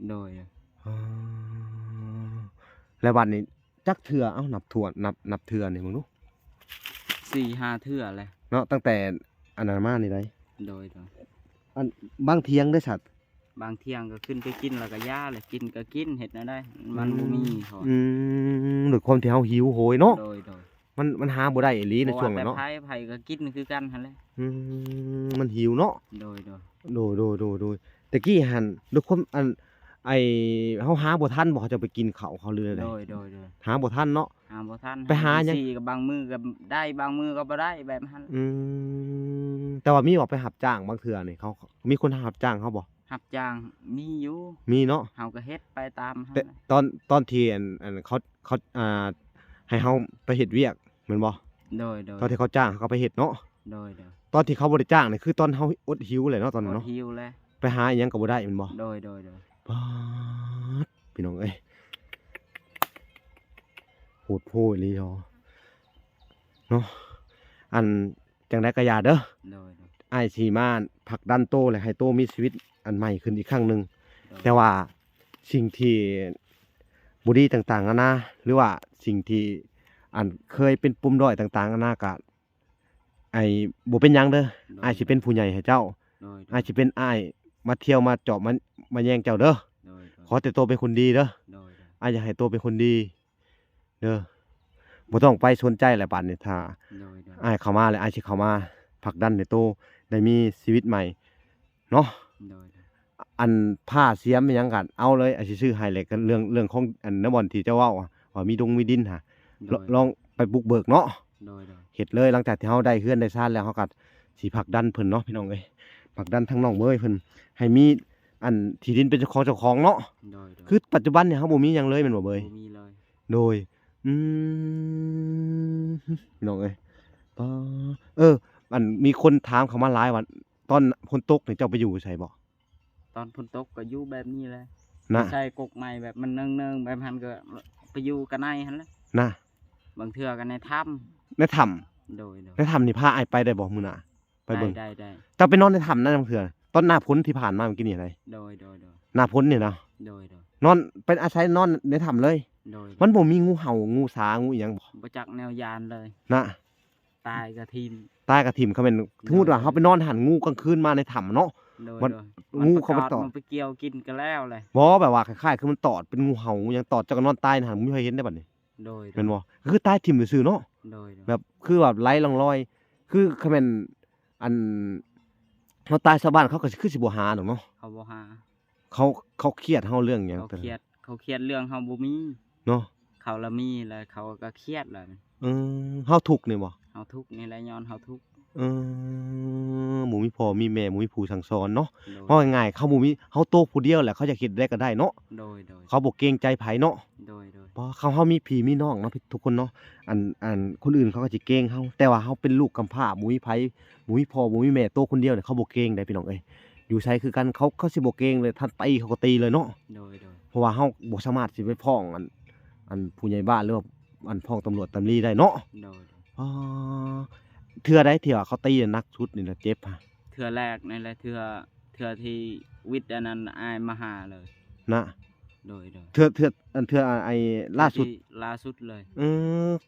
ໂດຍ ເອີ ແລ້ວບັດນີ້ຈັກເທື່ອ? ເອົ້າ ນັບຖ້ວນ ນັບ ນັບເທື່ອນີ້ເບິ່ງດູ. ສີ່ຫ້າເທື່ອແຫຼະເນາະ ຕັ້ງແຕ່ອັນນັ້ນມານີ້ໃດ໋. ໂດຍ ໂດຍ ອັນ ບາງຖຽງເດ້ສັດ ບາງທ່ຽງກໍຂຶ້ນໄປກິນ ແລ້ວກໍຢ່າແຫຼະ ກິນກໍກິນ ເຮັດແນວໃດ ມັນ ອືມ ບໍ່ມີເຂົາວ່າ. ອືມ ດ້ວຍຄວາມທີ່ເຮົາຫິວໂຫຍເນາະ. ໂດຍ ໂດຍ ມັນ ມັນຫາບໍ່ໄດ້ອີ່ຫຼີໃນຊ່ວງນັ້ນເນາະ. ບໍ່ວ່າແຕ່ໃຜ ໃຜກໍກິນຄືກັນຫັ້ນແຫຼະ. ອືມ ມັນຫິວເນາະ. ໂດຍ ໂດຍ ໂດຍ ໂດຍ ໂດຍ ໂດຍ ແຕ່ກີ້ຫັ້ນ ດ້ວຍຄວາມ ອັນ ໄອ້ ເຮົາຫາບໍ່ທັນບໍ່ ເຂົາເຈົ້າໄປກິນເຂົ້າເຂົາ ຫຼືແນວໃດ? ໂດຍ ໂດຍ ໂດຍ ຫາບໍ່ທັນເນາະ. ຫາບໍ່ທັນ ໄປຫາຫຍັງ ຫາຈັ່ງຊີ້ກໍບາງມື້ກໍໄດ້ ບາງມື້ກໍບໍ່ໄດ້ ແບບນັ້ນ. ອືມ ແຕ່ວ່າມີບໍ່ໄປຮັບຈ້າງ ບາງເທື່ອນີ້ ເຂົາ ມີຄົນຮັບຈ້າງເຮົາບໍ່? ຮັບຈ້າງມີຢູ່ ມີເນາະ ເຮົາກໍເຮັດໄປຕາມເຮົາ. ແຕ່ຕອນ ຕອນທີ່ ອັນ ອັນ ເຂົາ ເຂົາ ອ່າ ໃຫ້ເຮົາໄປເຮັດວຽກແມ່ນບໍ່? ໂດຍ ໂດຍ ຕອນທີ່ເຂົາຈ້າງເຮົາກໍໄປເຮັດເນາະ. ໂດຍ ໂດຍ ຕອນທີ່ເຂົາບໍ່ໄດ້ຈ້າງນີ້ ຄືຕອນເຮົາອົດຫິວແຫຼະເນາະ ຕອນນັ້ນເນາະ. ອົດຫິວແຫຼະ ໄປຫາອີ່ຫຍັງກໍບໍ່ໄດ້ແມ່ນບໍ່? ໂດຍ ໂດຍ ໂດຍ ປາດ ພີ່ນ້ອງເອີຍ ໂຫດໂພດອີ່ຫຼີເນາະ ເນາະ ອັນ ຈັ່ງໃດກໍຢ່າເດີ. ໂດຍ ໂດຍ ອ້າຍຊິມາຜັກດັນໂຕ ແລະ ໃຫ້ໂຕມີຊີວິດອັນໃໝ່ຂຶ້ນອີກຄັ້ງໜຶ່ງ. ໂດຍ ແຕ່ວ່າສິ່ງທີ່ບໍ່ດີຕ່າງໆນານາ ຫຼືວ່າສິ່ງທີ່ ອັນ ເຄີຍເປັນປົມດ້ອຍຕ່າງໆນານາ ກະ ອ້າຍ ບໍ່ເປັນຫຍັງເດີ. ໂດຍ ອ້າຍຊິເປັນຜູ້ໃຫຍ່ໃຫ້ເຈົ້າ. ໂດຍ ໂດຍ ອ້າຍຊິເປັນອ້າຍມາທ່ຽວມາຈອບມາ ມາແຍງເຈົ້າເດີ. ໂດຍ ໂດຍ ຂໍແຕ່ໂຕເປັນຄົນດີເດີ. ໂດຍ ໂດຍ ອ້າຍຢາກໃຫ້ໂຕເປັນຄົນດີ ເດີ ບໍ່ຕ້ອງໄປສົນໃຈແຫຼະບາດນີ້. ຖ້າ ໂດຍ ໂດຍ ອ້າຍເຂົ້າມາແລ້ວ ອ້າຍຊິເຂົ້າມາຜັກດັນໃຫ້ໂຕ ໄດ້ມີຊີວິດໃໝ່ເນາະ. ໂດຍ ອັນຜ້າສຽມອີ່ຫຍັງກໍເອົາເລີຍ ອາ ຊິຊື້ໃຫ້ແຫຼະ. ກໍເລື່ອງ ເລື່ອງຂອງອັນໃນບ່ອນທີ່ເຈົ້າເວົ້າ ວ່າມີດົງມີດິນຫາ ໂດຍ ລ- ລອງໄປບຸກເບີກເນາະ. ໂດຍ ໂດຍ ເຮັດເລີຍ. ຫຼັງຈາກທີ່ເຮົາໄດ້ເຮືອນໄດ້ຊານແລ້ວ ເຮົາກໍຊິຜັກດັນເພິ່ນເນາະ ພີ່ນ້ອງເອີຍ, ຜັກດັນທາງນ້ອງເມີຍເພິ່ນໃຫ້ມີອັນທີ່ດິນເປັນເຈົ້າຂອງເຈົ້າຂອງເນາະ. ໂດຍ ໂດຍ ຄືປັດຈຸບັນນີ້ເຮົາບໍ່ມີຫຍັງເລີຍແມ່ນບໍ່ເບີຍ? ບໍ່ມີເລີຍ. ໂດຍ ອືມ ພີ່ນ້ອງເອີຍ ປາ ເອີ ອັນມີຄົນຖາມເຂົ້າມາຫຼາຍວ່າ ຕອນຝົນຕົກນີ້ເຈົ້າໄປຢູ່ໃສບໍ່? ຕອນຝົນຕົກກໍຢູ່ແບບນີ້ແຫຼະນະ ໃສ່ກົກໄມ້ແບບມັນເນີງໆ ແບບຫັ້ນ ກໍໄປຢູ່ກະໃນຫັ້ນແຫຼະນະ. ບາງເທື່ອກໍໃນຖ້ຳ ໃນຖ້ຳ. ໂດຍ ໂດຍ ໃນຖ້ຳນີ້ພາອ້າຍໄປໄດ້ບໍ່ມື້ໜ້າ? ໄປເບິ່ງ ໄດ້ ໄດ້ ໄດ້. ເຈົ້າໄປນອນໃນຖ້ຳນັ້ນບາງເທື່ອ ຕອນໜ້າຝົນທີ່ຜ່ານມາເມື່ອກີ້ນີ້ຫັ້ນໃດ. ໂດຍ ໂດຍ ໂດຍ ໜ້າຝົນນີ້ນະ. ໂດຍ ໂດຍ ນອນ ໄປອາໄສນອນໃນຖ້ຳເລີຍ. ໂດຍ ໂດຍ ມັນບໍ່ມີງູເຫົ່າງູສາງູອີ່ຫຍັງບໍ່? ບໍ່ຈັກແນວຢ້ານເລີຍນະ. ຕາຍກະຖິ້ມ ຕາຍກະຖິ້ມ. ຄັນແມ່ນ ໂດຍ ສົມມຸດວ່າເຮົາໄປນອນຫັ້ນ ງູກາງຄືນມາໃນຖ້ຳເນາະ. ໂດຍ ມັນ ໂດຍ ງູເຂົາໄປຕອດ ມັນໄປກຽວກິນກໍແລ້ວແຫຼະ. ບໍ່ ແບບວ່າຄ້າຍໆ ຄືມັນຕອດເປັນງູເຫົ່າຫຍັງ ຕອດເຈົ້າກໍນອດຕາຍໃນຫັ້ນ ບໍ່ມີໃຜເຫັນເດ້ບັດນີ້. ໂດຍ ໂດຍ ແມ່ນບໍ່? ກໍຄືຕາຍຖິ້ມຊື່ໆເນາະ. ໂດຍ ໂດຍ ແບບຄືແບບໄຮ້ຮ່ອງລອຍ ຄືຄັນແມ່ນອັນເຮົາຕາຍຊາວບ້ານເຂົາກໍຄືຊິບໍ່ຫາດອກເນາະ. ເຂົາບໍ່ຫາ ເຂົາ ເຂົາຄຽດເຮົາເລື່ອງຫຍັງ? ເຂົາຄຽດ ເຂົາຄຽດເລື່ອງເຮົາບໍ່ມີເນາະ. ເຂົາລະມີແລ້ວ ເຂົາກໍຄຽດແລ້ວ. ເອີ ເຮົາທຸກນີ້ບໍ່? ເຮົາທຸກນີ້ແຫຼະ ຍ້ອນເຮົາທຸກ. ເອີ ບໍ່ມີພໍ່ມີແມ່ ບໍ່ມີຜູ້ສັ່ງສອນເນາະ. ໂດຍ ເວົ້າງ່າຍໆ ເຂົາບໍ່ມີ ເຮົາໂຕຜູ້ດຽວແຫຼະ ເຂົາຢາກເຮັດໃດກໍໄດ້ເນາະ. ໂດຍ ໂດຍ ເຂົາບໍ່ເກງໃຈໃຜເນາະ. ໂດຍ ໂດຍ ເພາະເຮົາ ເຮົາມີພີ່ມີນ້ອງເນາະ ທຸກຄົນເນາະ. ອັນ ອັນຄົນອື່ນເຂົາກໍຊິເກງເຮົາ ແຕ່ວ່າເຮົາເປັນລູກກຳພ້າ ບໍ່ມີໃຜ ບໍ່ມີພໍ່ ບໍ່ມີແມ່ ໂຕຄົນດຽວນີ້ ເຂົາບໍ່ເກງໃດພີ່ນ້ອງເອີຍ. ຢູ່ໃສຄືກັນ ເຂົາ ເຂົາຊິບໍ່ເກງເລີຍ ຖ້າຕີເຂົາກໍຕີເລີຍເນາະ. ໂດຍ ໂດຍ ເພາະວ່າເຮົາບໍ່ສາມາດຊິໄປຟ້ອງອັນ ອັນຜູ້ໃຫຍ່ບ້ານ ຫຼືວ່າອັນຟ້ອງຕຳຫຼວດຕຳລີໄດ້ເນາະ. ໂດຍ ໂດຍ ອໍ ເທື່ອໃດທີ່ວ່າເຂົາຕີໜັກສຸດນີ້ນະ ເຈັບຫະ? ເທື່ອແລກນີ້ແຫຼະ ເທື່ອ ເທື່ອທີ່ວິດອັນນັ້ນ ອ້າຍມາຫາເລີຍນະ. ໂດຍ ໂດຍ ເທື່ອ ເທື່ອ ອັນເທື່ອ ອາ ໄອ້ລ່າສຸດ ທີ່ລ່າສຸດເລີຍ. ເອີ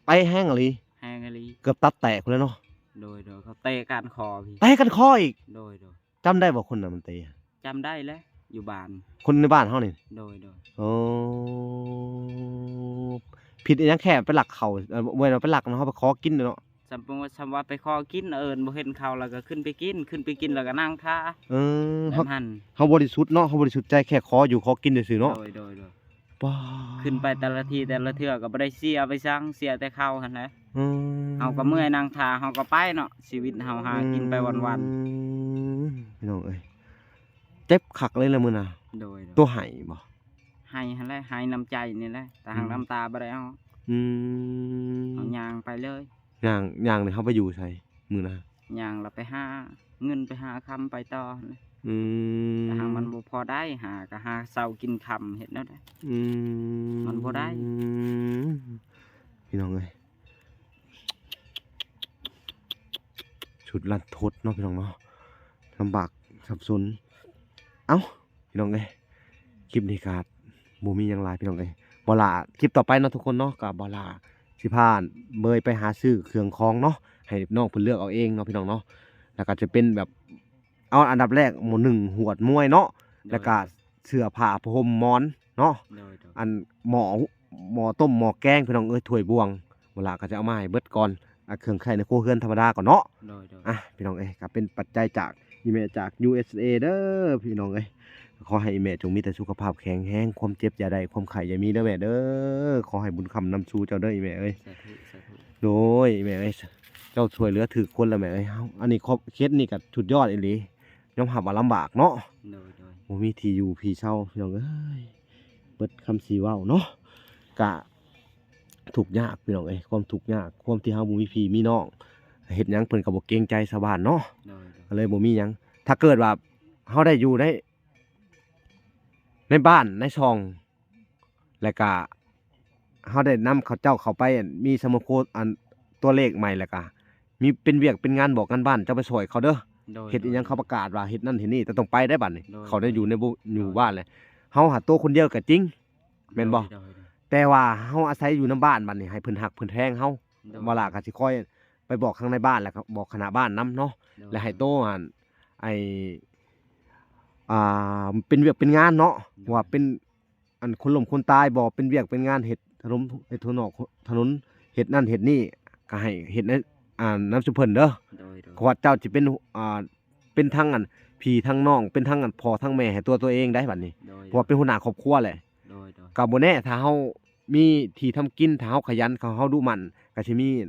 ໄປແຮງອີ່ຫຼີ ແຮງອີ່ຫຼີ ເກືອບຕັບແຕກພຸ້ນແຫຼະເນາະ. ໂດຍ ໂດຍ ເຂົາເຕະກ້ານຄໍພີ່ ເຕະກ້ານຄໍອີກ. ໂດຍ ໂດຍ ຈຳໄດ້ບໍ່ຄົນນັ້ນມັນຕີ? ຈຳໄດ້ແຫຼະ ຢູ່ບ້ານ ຄົນໃນບ້ານເຮົານີ້. ໂດຍ ໂດຍ ໂອ້ ຜິດອີ່ຫຍັງ ແຄ່ໄປລັກເຂົ້າ ເອີ ບໍ່ແມ່ນວ່າໄປລັກເນາະ ເຮົາໄປຂໍກິນເນາະ. ສ່ຳ ສ່ຳວ່າໄປຂໍກິນ ເອີ້ນບໍ່ເຫັນເຂົາ ແລ້ວກໍຂຶ້ນໄປກິນ ຂຶ້ນໄປກິນແລ້ວກໍນັ່ງຖ້າ. ເອີ ແບບຫັ້ນ ເຮົາ ເຮົາບໍລິສຸດເນາະ ເຮົາບໍລິສຸດໃຈ ແຄ່ຂໍຢູ່ຂໍກິນຊື່ໆເນາະ. ໂດຍ ໂດຍ ໂດຍ ປ້າ ຂຶ້ນໄປແຕ່ລະທີແຕ່ລະເທື່ອກໍບໍ່ໄດ້ເສຍໄປສັງ ເສຍແຕ່ເຂົ້າຫັ້ນແຫຼະ. ອືມ ເຮົາກໍເມື່ອຍນັ່ງຖ້າ ເຮົາກໍໄປເນາະ ຊີວິດເຮົາຫາກິນໄປວັນໆ. ອືມ ພີ່ນ້ອງເອີຍ ເຈັບຄັກເລີຍລະມື້ນະ. ໂດຍ ໂດຍ ໂຕໄຫ້ບໍ່? ໄຫ້ຫັ້ນແຫຼະ ໄຫ້ນ້ຳໃຈນີ້ແຫຼະ ແຕ່ຫາກ ອືມ ນ້ຳຕາບໍ່ໄດ້ອອກ. ອືມ ເຮົາຍ່າງໄປເລີຍ. ຍ່າງ ຍ່າງນີ້ເຮົາໄປຢູ່ໃສມື້ນະ? ຍ່າງລະໄປຫາເງິນໄປຫາຄຳໄປຕໍ່ຫັ້ນແຫຼະ. ອືມ ແຕ່ຫາກມັນບໍ່ພໍໄດ້ ຫາກໍຫາເຊົ້າກິນຄ່ຳ ເຮັດແນວໃດ? ອືມ ມັນບໍ່ໄດ້ ພີ່ນ້ອງເອີຍ. ສຸດລັນທົດເນາະ ພີ່ນ້ອງເນາະ ລຳບາກສັບສົນ. ເອົ້າ ພີ່ນ້ອງເອີຍ ຄລິບນີ້ກໍບໍ່ມີຫຍັງຫຼາຍ ພີ່ນ້ອງເອີຍ. ບໍ່ຫຼ້າ ຄລິບຕໍ່ໄປເນາະ ທຸກຄົນເນາະ ກໍບໍ່ຫຼ້າຊິພາເບີຍໄປຫາຊື້ເຄື່ອງຂອງເນາະ ໃຫ້ນ້ອງເພິ່ນເລືອກເອົາເອງເນາະ ພີ່ນ້ອງເນາະ. ແລ້ວກໍຈະເປັນແບບ ເອົາອັນດັບແລກໝໍ່ໜຶ່ງຫວດມວຍເນາະ ໂດຍ ແລ້ວກໍເສື້ອຜ້າຜ້າຫົ່ມໝອນເນາະ. ໂດຍ ໂດຍ ອັນໝໍ້ ໝໍ້ຕົ້ມໝໍ້ແກງ ພີ່ນ້ອງເອີຍ ຖ້ວຍບ່ວງ ບໍ່ຫຼ້າກໍຈະເອົາມາໃຫ້ເບິດກ່ອນ. ອ່າ ເຄື່ອງໃຊ້ໃນຄົວເຮືອນທຳມະດາກ່ອນເນາະ. ໂດຍ ໂດຍ ອ່າ ພີ່ນ້ອງເອີຍ ກໍເປັນປັດໄຈຈາກອີ່ແມ່ຈາກ ຢູເອສເອ ເດີ ພີ່ນ້ອງເອີຍ. ຂໍໃຫ້ອີ່ແມ່ຈົ່ງມີແຕ່ສຸຂະພາບແຂງແຮງ ຄວາມເຈັບຢ່າໄດ້ ຄວາມໄຂ້ຢ່າມີເດີແມ່ເດີ. ຂໍໃຫ້ບຸນຄ້ຳນຳສູ່ເຈົ້າເດີ ອີ່ແມ່ເອີຍ. ສາທຸ ສາທຸ. ໂດຍ ອີ່ແມ່ເອີຍ ເຈົ້າຊ່ວຍເຫຼືອຖືກຄົນລະແມ່ເອີຍ. ເຮົາ ອັນນີ້ຂອບ ເຂດນີ້ກໍສຸດຍອດອີ່ຫຼີ ຍອມຮັບວ່າລຳບາກເນາະ. ໂດຍ ໂດຍ ບໍ່ມີທີ່ຢູ່ທີ່ເຊົາ ພີ່ນ້ອງເອີຍ. ເບິດຄຳຊິເວົ້າເນາະ ກະທຸກຍາກ ພີ່ນ້ອງເອີຍ. ຄວາມທຸກຍາກ ຄວາມທີ່ເຮົາບໍ່ມີພີ່ມີນ້ອງ ເຮັດຫຍັງເພິ່ນກໍບໍ່ເກງໃຈຊາວບ້ານເນາະ. ໂດຍ ໂດຍ ກໍເລີຍບໍ່ມີຫຍັງ. ຖ້າເກີດວ່າເຮົາໄດ້ຢູ່ໃນ ໃນບ້ານໃນຊ່ອງ ແລ້ວກະເຮົາໄດ້ນຳເຂົາເຈົ້າເຂົ້າໄປ ອັນ ມີສະມາຄົມ ອັນ ຕົວເລກໃໝ່ ແລ້ວກະມີເປັນວຽກເປັນງານບອກງານບ້ານ ເຈົ້າໄປຊ່ອຍເຂົາເດີ. ໂດຍ ເຮັດອີ່ຫຍັງ ໂດຍ ເຂົາປະກາດວ່າເຮັດນັ້ນເຮັດນີ້ ເຈົ້າຕ້ອງໄປໄດ້ບັດນີ້. ໂດຍ ເຂົາໄດ້ຢູ່ໃນ ໂດຍ ຢູ່ ໂດຍ ບ້ານແຫຼະ ເຮົາຫາໂຕຄົນດຽວກໍຈິງ ແມ່ນບໍ່? ໂດຍ ໂດຍ ໂດຍ ແຕ່ວ່າເຮົາອາໄສຢູ່ນຳບ້ານ ບັດນີ້ໃຫ້ເພິ່ນຮັກເພິ່ນແພງເຮົາ. ໂດຍ ບໍ່ລະກໍຊິຄ່ອຍໄປບອກທາງໃນບ້ານ ແລ້ວກໍບອກຄະນະບ້ານນຳເນາະ. ໂດຍ ແລ້ວໃຫ້ໂຕ ອັນ ໄອ້ ອ່າ ເປັນວຽກເປັນງານເນາະ. ໂດຍ ວ່າເປັນ ອັນຄົນລົ້ມຄົນຕາຍບໍ່ ເປັນວຽກເປັນງານ ເຮັດຖະໜົນ ເຮັດຖະໜົນ ຖະໜົນ ເຮັດນັ້ນເຮັດນີ້ ກໍໃຫ້ເຮັດໃນ ອ່າ ນຳຊຸມເພິ່ນເດີ. ໂດຍ ໂດຍ ເພາະວ່າເຈົ້າຊິເປັນ ອ່າ ເປັນທັງອັນພີ່ທັງນ້ອງ ເປັນທັງອັນພໍ່ທັງແມ່ໃຫ້ຕົວໂຕເອງໄດ໋ບັດນີ້ ໂດຍ ເພາະວ່າເປັນຫົວໜ້າຄອບຄົວແຫຼະ ໂດຍ ໂດຍ ກໍບໍ່ແນ່ ຖ້າເຮົາມີທີ່ທຳກິນ ຖ້າເຮົາຂະຫຍັນ ຖ້າເຮົາດຸໝັ່ນ ກໍຊິມີ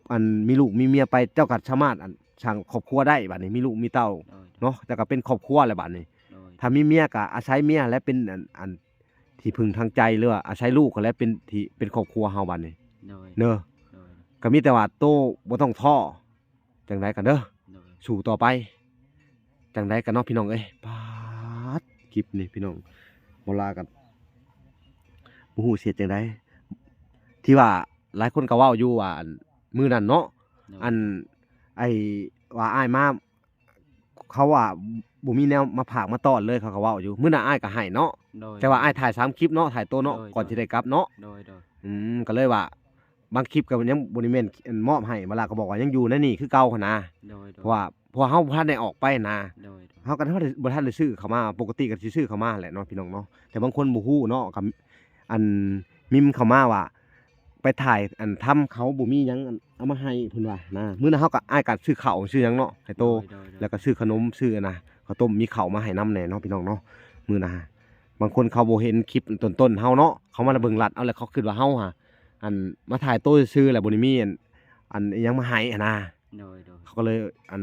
ອັນ ມີລູກມີເມຍໄປ ເຈົ້າກໍສາມາດ ອັນ ສ້າງຄອບຄົວໄດ້ ບັດນີ້ມີລູກມີເຕົ້າ ໂດຍ ເນາະ ເຈົ້າກໍເປັນຄອບຄົວແລ້ວບັດນີ້ ໂດຍ ຖ້າມີເມຍກໍອາໄສເມຍແຫຼະ ເປັນ ອັນ ອັນ ທີ່ເພິ່ງທາງໃຈ ຫຼືວ່າອາໄສລູກຫັ້ນແຫຼະ ເປັນທີ່ ເປັນຄອບຄົວເຮົາບັດນີ້ ໂດຍ ເນາະ ໂດຍ ກໍມີແຕ່ວ່າໂຕບໍ່ຕ້ອງທໍ້ ຈັ່ງໃດກໍເດີ ໂດຍ ສູ້ຕໍ່ໄປ ຈັ່ງໃດກໍເນາະ ພີ່ນ້ອງເອີຍ ປາດ ຄລິບນີ້ພີ່ນ້ອງ ບໍ່ລາກໍບໍ່ຮູ້ຊິເຮັດຈັ່ງໃດ ທີ່ວ່າຫຼາຍຄົນກໍເວົ້າຢູ່ວ່າ ອັນ ມື້ນັ້ນເນາະ ໂດຍ ອັນ ໄອ້ ວ່າອ້າຍມາ ເຂົາວ່າບໍ່ມີແນວມາຝາກມາຕ້ອນເລີຍ ເຂົາກໍເວົ້າຢູ່ ມື້ນັ້ນອ້າຍກໍໃຫ້ເນາະ ໂດຍ ແຕ່ວ່າອ້າຍຖ່າຍສາມຄລິບເນາະ ຖ່າຍໂຕເນາະ ໂດຍ ກ່ອນຊິໄດ້ກັບເນາະ ໂດຍ ໂດຍ ອືມ ກໍເລີຍວ່າ ບາງຄລິບກໍຍັງບໍ່ໄດ້ແມ່ນ ອັນ ມອບໃຫ້ ເວລາກໍບອກວ່າຍັງຢູ່ໃນນີ້ຄືເກົ່າຫັ້ນນະ ໂດຍ ໂດຍ ເພາະວ່າ ເພາະວ່າເຮົາບໍ່ທັນໄດ້ອອກໄປນະ ໂດຍ ໂດຍ ເຮົາກໍບໍ່ທັນໄດ້ຊື້ເຂົ້າມາ ປົກກະຕິກໍຊິຊື້ເຂົ້າມາແຫຼະເນາະ ພີ່ນ້ອງເນາະ ແຕ່ບາງຄົນບໍ່ຮູ້ເນາະ ກໍ ອັນ ມີມເຂົ້າມາວ່າ ໄປຖ່າຍ ອັນ ທຳເຂົາບໍ່ມີຫຍັງ ອັນ ເອົາມາໃຫ້ເພິ່ນວ່ານະ ມື້ນັ້ນເຮົາກໍ ອ້າຍກໍຊື້ເຂົ້າຊື້ຫຍັງເນາະ ໃຫ້ໂຕ ໂດຍ ໂດຍ ໂດຍ ແລ້ວກໍຊື້ຂະໜົມ ຊື້ ອັນນະ ເຂົ້າຕົ້ມ ມີເຂົ້າມາໃຫ້ນຳແດ່ເນາະ ພີ່ນ້ອງເນາະ ມື້ນັ້ນ ບາງຄົນເຂົາບໍ່ເຫັນຄລິບຕົ້ນໆເຮົາເນາະ ເຂົາມາເບິ່ງລັດເອົາ ແລ້ວເຂົາຄິດວ່າເຮົາຫາ ອັນ ມາຖ່າຍໂຕຊື່ໆ ແລ້ວບໍ່ໄດ້ມີ ອັນ ອັນ ອີ່ຫຍັງມາໃຫ້ຫັ້ນນະ ໂດຍ ໂດຍ ເຂົາກໍເລີຍ ອັນ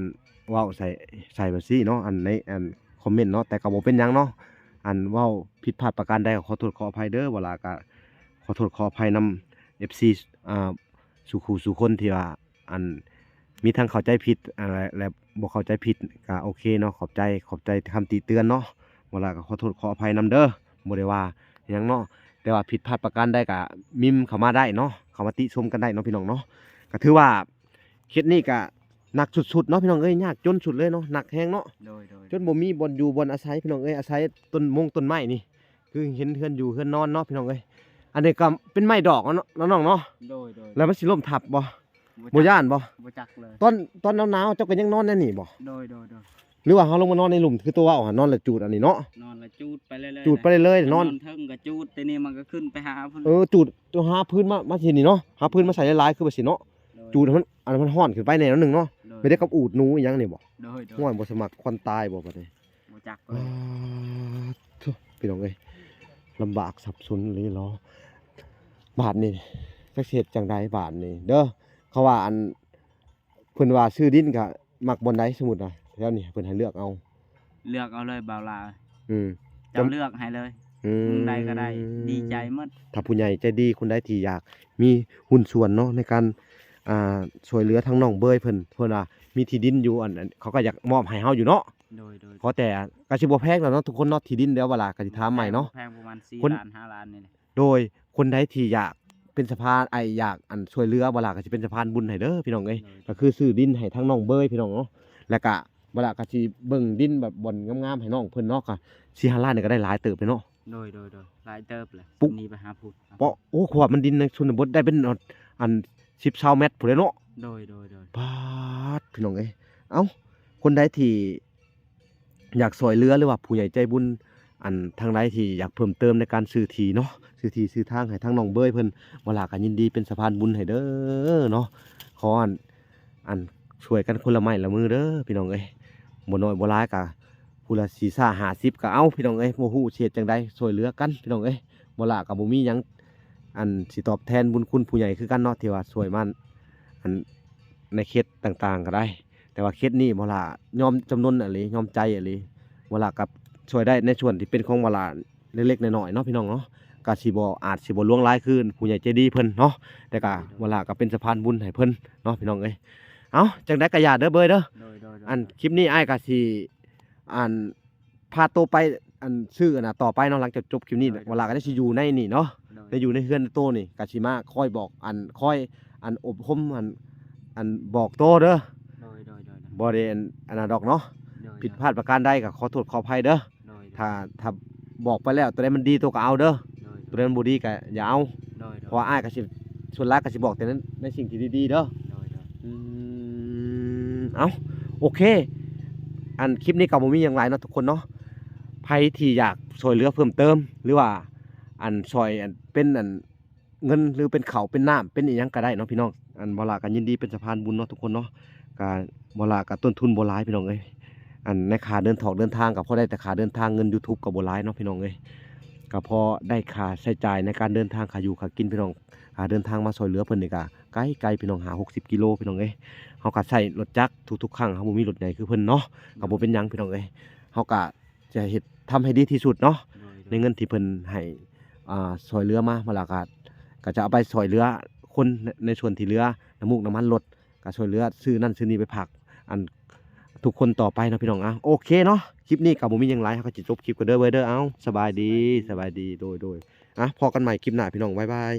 ເວົ້າໃສ່ ໃສ່ແບບຊີ້ເນາະ ອັນ ໃນ ອັນ ຄອມເມັນເນາະ ແຕ່ກໍບໍ່ເປັນຫຍັງເນາະ ອັນ ເວົ້າຜິດພາດປະການໃດກໍຂໍໂທດຂໍອະໄພເດີ ບໍ່ລາກໍຂໍໂທດຂໍອະໄພນຳ ເອັຟຊີ ອ່າ ສູ່ຄູ່ສູ່ຄົນທີ່ວ່າ ອັນ ມີທັງເຂົ້າໃຈຜິດ ອັນ ແລະ ແລະ ບໍ່ເຂົ້າໃຈຜິດ ກໍໂອເຄເນາະ ຂອບໃຈ ຂອບໃຈຄຳຕິເຕືອນເນາະ ບໍ່ລາກໍຂໍໂທດຂໍອະໄພນຳເດີ ບໍ່ໄດ້ວ່າຫຍັງເນາະ ແຕ່ວ່າຜິດພາດປະການໃດກໍມິມເຂົ້າມາໄດ້ເນາະ ເຂົ້າມາຕິຊົມກັນໄດ້ເນາະ ພີ່ນ້ອງເນາະ ກໍຖືວ່າ ເຂດນີ້ກະໜັກສຸດໆເນາະ ພີ່ນ້ອງເອີຍ ຍາກຈົນສຸດເລີຍເນາະ ໜັກແຮງເນາະ ໂດຍ ໂດຍ ຈົນບໍ່ມີບ່ອນຢູ່ບ່ອນອາໄສ ພີ່ນ້ອງເອີຍ ອາໄສຕົ້ນມົງຕົ້ນໄມ້ນີ້ ຄືເຫັນເຮືອນຢູ່ເຮືອນນອນເນາະ ພີ່ນ້ອງເອີຍ ອັນນີ້ກໍເປັນໄມ້ດອກເນາະ ເນາະນ້ອງເນາະ ໂດຍ ໂດຍ ແລ້ວມັນຊິລົ້ມທັບບໍ່? ບໍ່ ບໍ່ຢ້ານບໍ່? ບໍ່ຈັກເລີຍ ຕອນ ຕອນໜາວໆ ເຈົ້າກໍຍັງນອນໃນນີ້ບໍ່? ໂດຍ ໂດຍ ໂດຍ ຫຼືວ່າເຮົາລົງມານອນໃນລຸ່ມ ຄືຕົວເວົ້າຫັ້ນ ນອນແລ້ວຈູດອັນນີ້ເນາະ? ນອນແລ້ວຈູດໄປເລື້ອຍໆ ຈູດໄປເລື້ອຍໆ ນອນ ນອນເທິງກໍຈູດ ແຕ່ນີ້ມັນກໍຂຶ້ນໄປຫາພຸ້ນ ເອີ ຈູດ ຫາພື້ນມາ ມາທີ່ນີ້ເນາະ ຫາພື້ນມາໃສ່ຫຼາຍໆ ຄືວ່າຊີ້ເນາະ ໂດຍ ຈູດໃຫ້ມັນ ອັນ ມັນຮ້ອນຂຶ້ນໄປແດ່ໜ້ອຍໜຶ່ງເນາະ ໂດຍ ໄປໄດ້ກັບອູດໜູອີ່ຫຍັງນີ້ບໍ່? ໂດຍ ໂດຍ ໂອ້ຍ ບໍ່ສະໝັກຄວັນຕາຍບໍ່ບັດນີ້? ບໍ່ຈັກເລີຍ ປາດໂທ້ ພີ່ນ້ອງເອີຍ ລຳບາກສັບສົນອີ່ຫຼີເນາະ ບາດນີ້ຈັກຊິເຮັດຈັ່ງໃດບາດນີ້ເດີ ເຂົາວ່າ ອັນ ເພິ່ນວ່າຊື້ດິນກະມັກບ່ອນໃດ ສົມມຸດນະ ແຖວນີ້ເພິ່ນໃຫ້ເລືອກເອົາ ເລືອກເອົາເລີຍບ່າວຫຼ້າ ອືມ ເຈົ້າເລືອກໃຫ້ເລີຍ ອືມ ມຸມໃດກໍໄດ້ ດີໃຈໝົດ ຖ້າຜູ້ໃຫຍ່ໃຈດີຄົນໃດທີ່ຢາກມີຫຸ້ນສ່ວນເນາະ ໃນການ ອ່າ ຊ່ວຍເຫຼືອທາງນ້ອງເບີຍເພິ່ນ ເພິ່ນວ່າມີທີ່ດິນຢູ່ ອັນ ອັນ ເຂົາກໍຢາກມອບໃຫ້ເຮົາຢູ່ເນາະ ໂດຍ ໂດຍ ຂໍແຕ່ ກໍຊິບໍ່ແພງດອກເນາະ ທຸກຄົນເນາະ ທີ່ດິນ ດຽວບ່າວຫຼ້າກໍຊິຖາມໃໝ່ເນາະ ບໍ່ແພງ ບໍ່ແພງ ປະມານສີ່ລ້ານ ຫ້າລ້ານນີ້ແຫຼະ ໂດຍ ຄົນໃດທີ່ຢາກເປັນສະພານ ໄອ້ ຢາກ ອັນ ຊ່ວຍເຫຼືອ ບ່າວຫຼ້າກໍຊິເປັນສະພານບຸນໃຫ້ເດີ ພີ່ນ້ອງເອີຍ ໂດຍ ກໍຄືຊື້ດິນໃຫ້ທາງນ້ອງເບີຍ ພີ່ນ້ອງເນາະ ແລ້ວກະບ່າວຫຼ້າກໍຊິເບິ່ງດິນແບບບ່ອນງາມໆໃຫ້ນ້ອງເພິ່ນເນາະ ກໍສີ່ຫ້າລ້ານນີ້ກໍໄດ້ຫຼາຍເຕີບເລີຍເນາະ ໂດຍ ໂດຍ ໂດຍ ຫຼາຍເຕີບແຫຼະ ປຸກ ນີ້ໄປຫາພຸ້ນ ເປາະ ໂອ້ ຄວາມມັນດິນໃນຊົນນະບົດໄດ້ເປັນ ອັນ ສິບຊາວແມັດພຸ້ນແຫຼະເນາະ ໂດຍ ໂດຍ ໂດຍ ປາດ ພີ່ນ້ອງເອີຍ ເອົ້າ ຄົນໃດທີ່ ຢາກຊ່ວຍເຫຼືອ ຫຼືວ່າຜູ້ໃຫຍ່ໃຈບຸນ ອັນ ທາງໃດທີ່ຢາກເພີ່ມເຕີມໃນການຊື້ທີ່ເນາະ ຊື້ທີ່ຊື້ທາງໃຫ້ທາງນ້ອງເບີຍເພິ່ນ ບ່າວຫຼ້າກໍຍິນດີເປັນສະພານບຸນໃຫ້ເດີເນາະ ຂໍ ອັນ ອັນ ຊ່ວຍກັນຄົນລະໄມ້ລະມືເດີ ພີ່ນ້ອງເອີຍ ບໍ່ໜ້ອຍບໍ່ຫຼາຍກໍຜູ້ລະສີ່ຫ້າສິບກໍເອົາ ພີ່ນ້ອງເອີຍ ບໍ່ຮູ້ຊິເຮັດຈັ່ງໃດ ຊ່ວຍເຫຼືອກັນ ພີ່ນ້ອງເອີຍ ບ່າວຫຼ້າກໍບໍ່ມີຫຍັງ ອັນ ຊິຕອບແທນບຸນຄຸນຜູ້ໃຫຍ່ຄືກັນເນາະ ທີ່ວ່າຊ່ວຍມາ ອັນ ໃນເຂດຕ່າງໆກໍໄດ້ ແຕ່ວ່າເຂດນີ້ບ່າວຫຼ້າຍອມຈຳນົນອີ່ຫຼີ ຍອມໃຈອີ່ຫຼີ ບ່າວຫຼ້າກໍຊ່ວຍໄດ້ໃນສ່ວນທີ່ເປັນຂອງບ່າວຫຼ້າເລັກໆນ້ອຍໆເນາະ ພີ່ນ້ອງເນາະ ກໍຊິບໍ່ ອາດຊິບໍ່ຫຼວງຫຼາຍຄືຜູ້ໃຫຍ່ໃຈດີເພິ່ນເນາະ ແຕ່ກໍ ໂດຍ ບ່າວຫຼ້າກໍເປັນສະພານບຸນໃຫ້ເພິ່ນເນາະ ພີ່ນ້ອງເອີຍ ເອົ້າ ຈັ່ງໃດກໍຢ່າເດີເບີຍເດີ ໂດຍ ໂດຍ ໂດຍ ອັນ ຄລິບນີ້ອ້າຍກໍຊິ ອັນ ພາໂຕໄປ ອັນ ຊື້ ອັນນະ ຕໍ່ໄປເນາະ ຫຼັງຈາກຈົບຄລິບນີ້ ໂດຍ ບ່າວຫຼ້າກໍໄດ້ຊິຢູ່ໃນນີ້ເນາະ ໂດຍ ໄດ້ຢູ່ໃນເຮືອນໂຕນີ້ ກໍຊິມາຄອຍບອກ ອັນ ຄອຍ ອັນ ອົບຮົມ ອັນ ອັນ ບອກໂຕເດີ ໂດຍ ໂດຍ ໂດຍ ບໍ່ໄດ້ ອັນ ອັນນັ້ນດອກເນາະ ໂດຍ ຜິດພາດປະການໃດກໍຂໍໂທດຂໍອະໄພເດີ ໂດຍ ໂດຍ ຖ້າ ຖ້າບອກໄປແລ້ວ ໂຕໃດມັນດີໂຕກໍເອົາເດີ ໂດຍ ໂຕໃດມັນບໍ່ດີກໍຢ່າເອົາ ໂດຍ ໂດຍ ເພາະວ່າອ້າຍກໍຊິ ສ່ວນຫຼາຍກໍຊິບອກແຕ່ໃນ ໃນສິ່ງທີ່ດີໆເດີ ໂດຍ ໂດຍ ອືມ ເອົ້າ ໂອເຄ ອັນ ຄລິບນີ້ກໍບໍ່ມີຫຍັງຫຼາຍເນາະທຸກຄົນເນາະ ໃຜທີ່ຢາກຊ່ວຍເຫຼືອເພີ່ມເຕີມ ຫຼືວ່າ ອັນ ຊ່ອຍ ອັນ ເປັນ ອັນ ເງິນ ຫຼືເປັນເຂົ້າເປັນນ້ຳ ເປັນອີ່ຫຍັງກໍໄດ້ເນາະພີ່ນ້ອງ ອັນ ບ່າວຫຼ້າກໍຍິນດີເປັນສະພານບຸນເນາະທຸກຄົນເນາະ ກໍ ບ່າວຫຼ້າກໍຕົ້ນທຶນບໍ່ຫຼາຍ ພີ່ນ້ອງເອີຍ ອັນໃນຄ່າເດີນຖອກເດີນທາງກໍພໍໄດ້ແຕ່ຄ່າເດີນທາງ ເງິນ YouTube ກໍບໍ່ຫຼາຍເນາະພີ່ນ້ອງເອີຍ ກໍພໍໄດ້ຄ່າໃຊ້ຈ່າຍໃນການເດີນທາງ ຄ່າຢູ່ຄ່າກິນພີ່ນ້ອງ. ຄ່າເດີນທາງມາຊ່ອຍເຫຼືອເພິ່ນນີ້ກໍໄກໆ ພີ່ນ້ອງ ຫ້າຫົກສິບກິໂລພີ່ນ້ອງເອີຍ. ເຮົາກໍໃຊ້ລົດຈັກທຸກໆຄັ້ງ ເຮົາບໍ່ມີລົດໃຫຍ່ຄືເພິ່ນເນາະ ກໍບໍ່ເປັນຫຍັງພີ່ນ້ອງເອີຍ. ເຮົາກໍຈະເຮັດ ທຳໃຫ້ດີທີ່ສຸດເນາະ ໃນເງິນທີ່ເພິ່ນໃຫ້ ອ່າ ຊ່ອຍເຫຼືອມາ ມາແລ້ວກໍ ກໍຈະເອົາໄປຊ່ອຍເຫຼືອຄົນໃນ ໃນສ່ວນທີ່ເຫຼືອ ນ້ຳມູກນ້ຳມັນລົດ ກໍຊ່ວຍເຫຼືອຊື້ນັ້ນຊື້ນີ້ໄປຝາກ ອັນ ທຸກຄົນຕໍ່ໄປເນາະພີ່ນ້ອງ. ອ່ະ ໂອເຄເນາະ ຄລິບນີ້ກໍບໍ່ມີຫຍັງຫຼາຍ ເຮົາກໍຊິຈົບຄລິບກັນເດີເວີຍເດີ. ເອົາ ສະບາຍດີ ສະບາຍດີ ສະບາຍດີ ໂດຍ ໂດຍ. ອ່ະ ພໍ້ກັນໃໝ່ຄລິບໜ້າພີ່ນ້ອງ ບາຍບາຍ.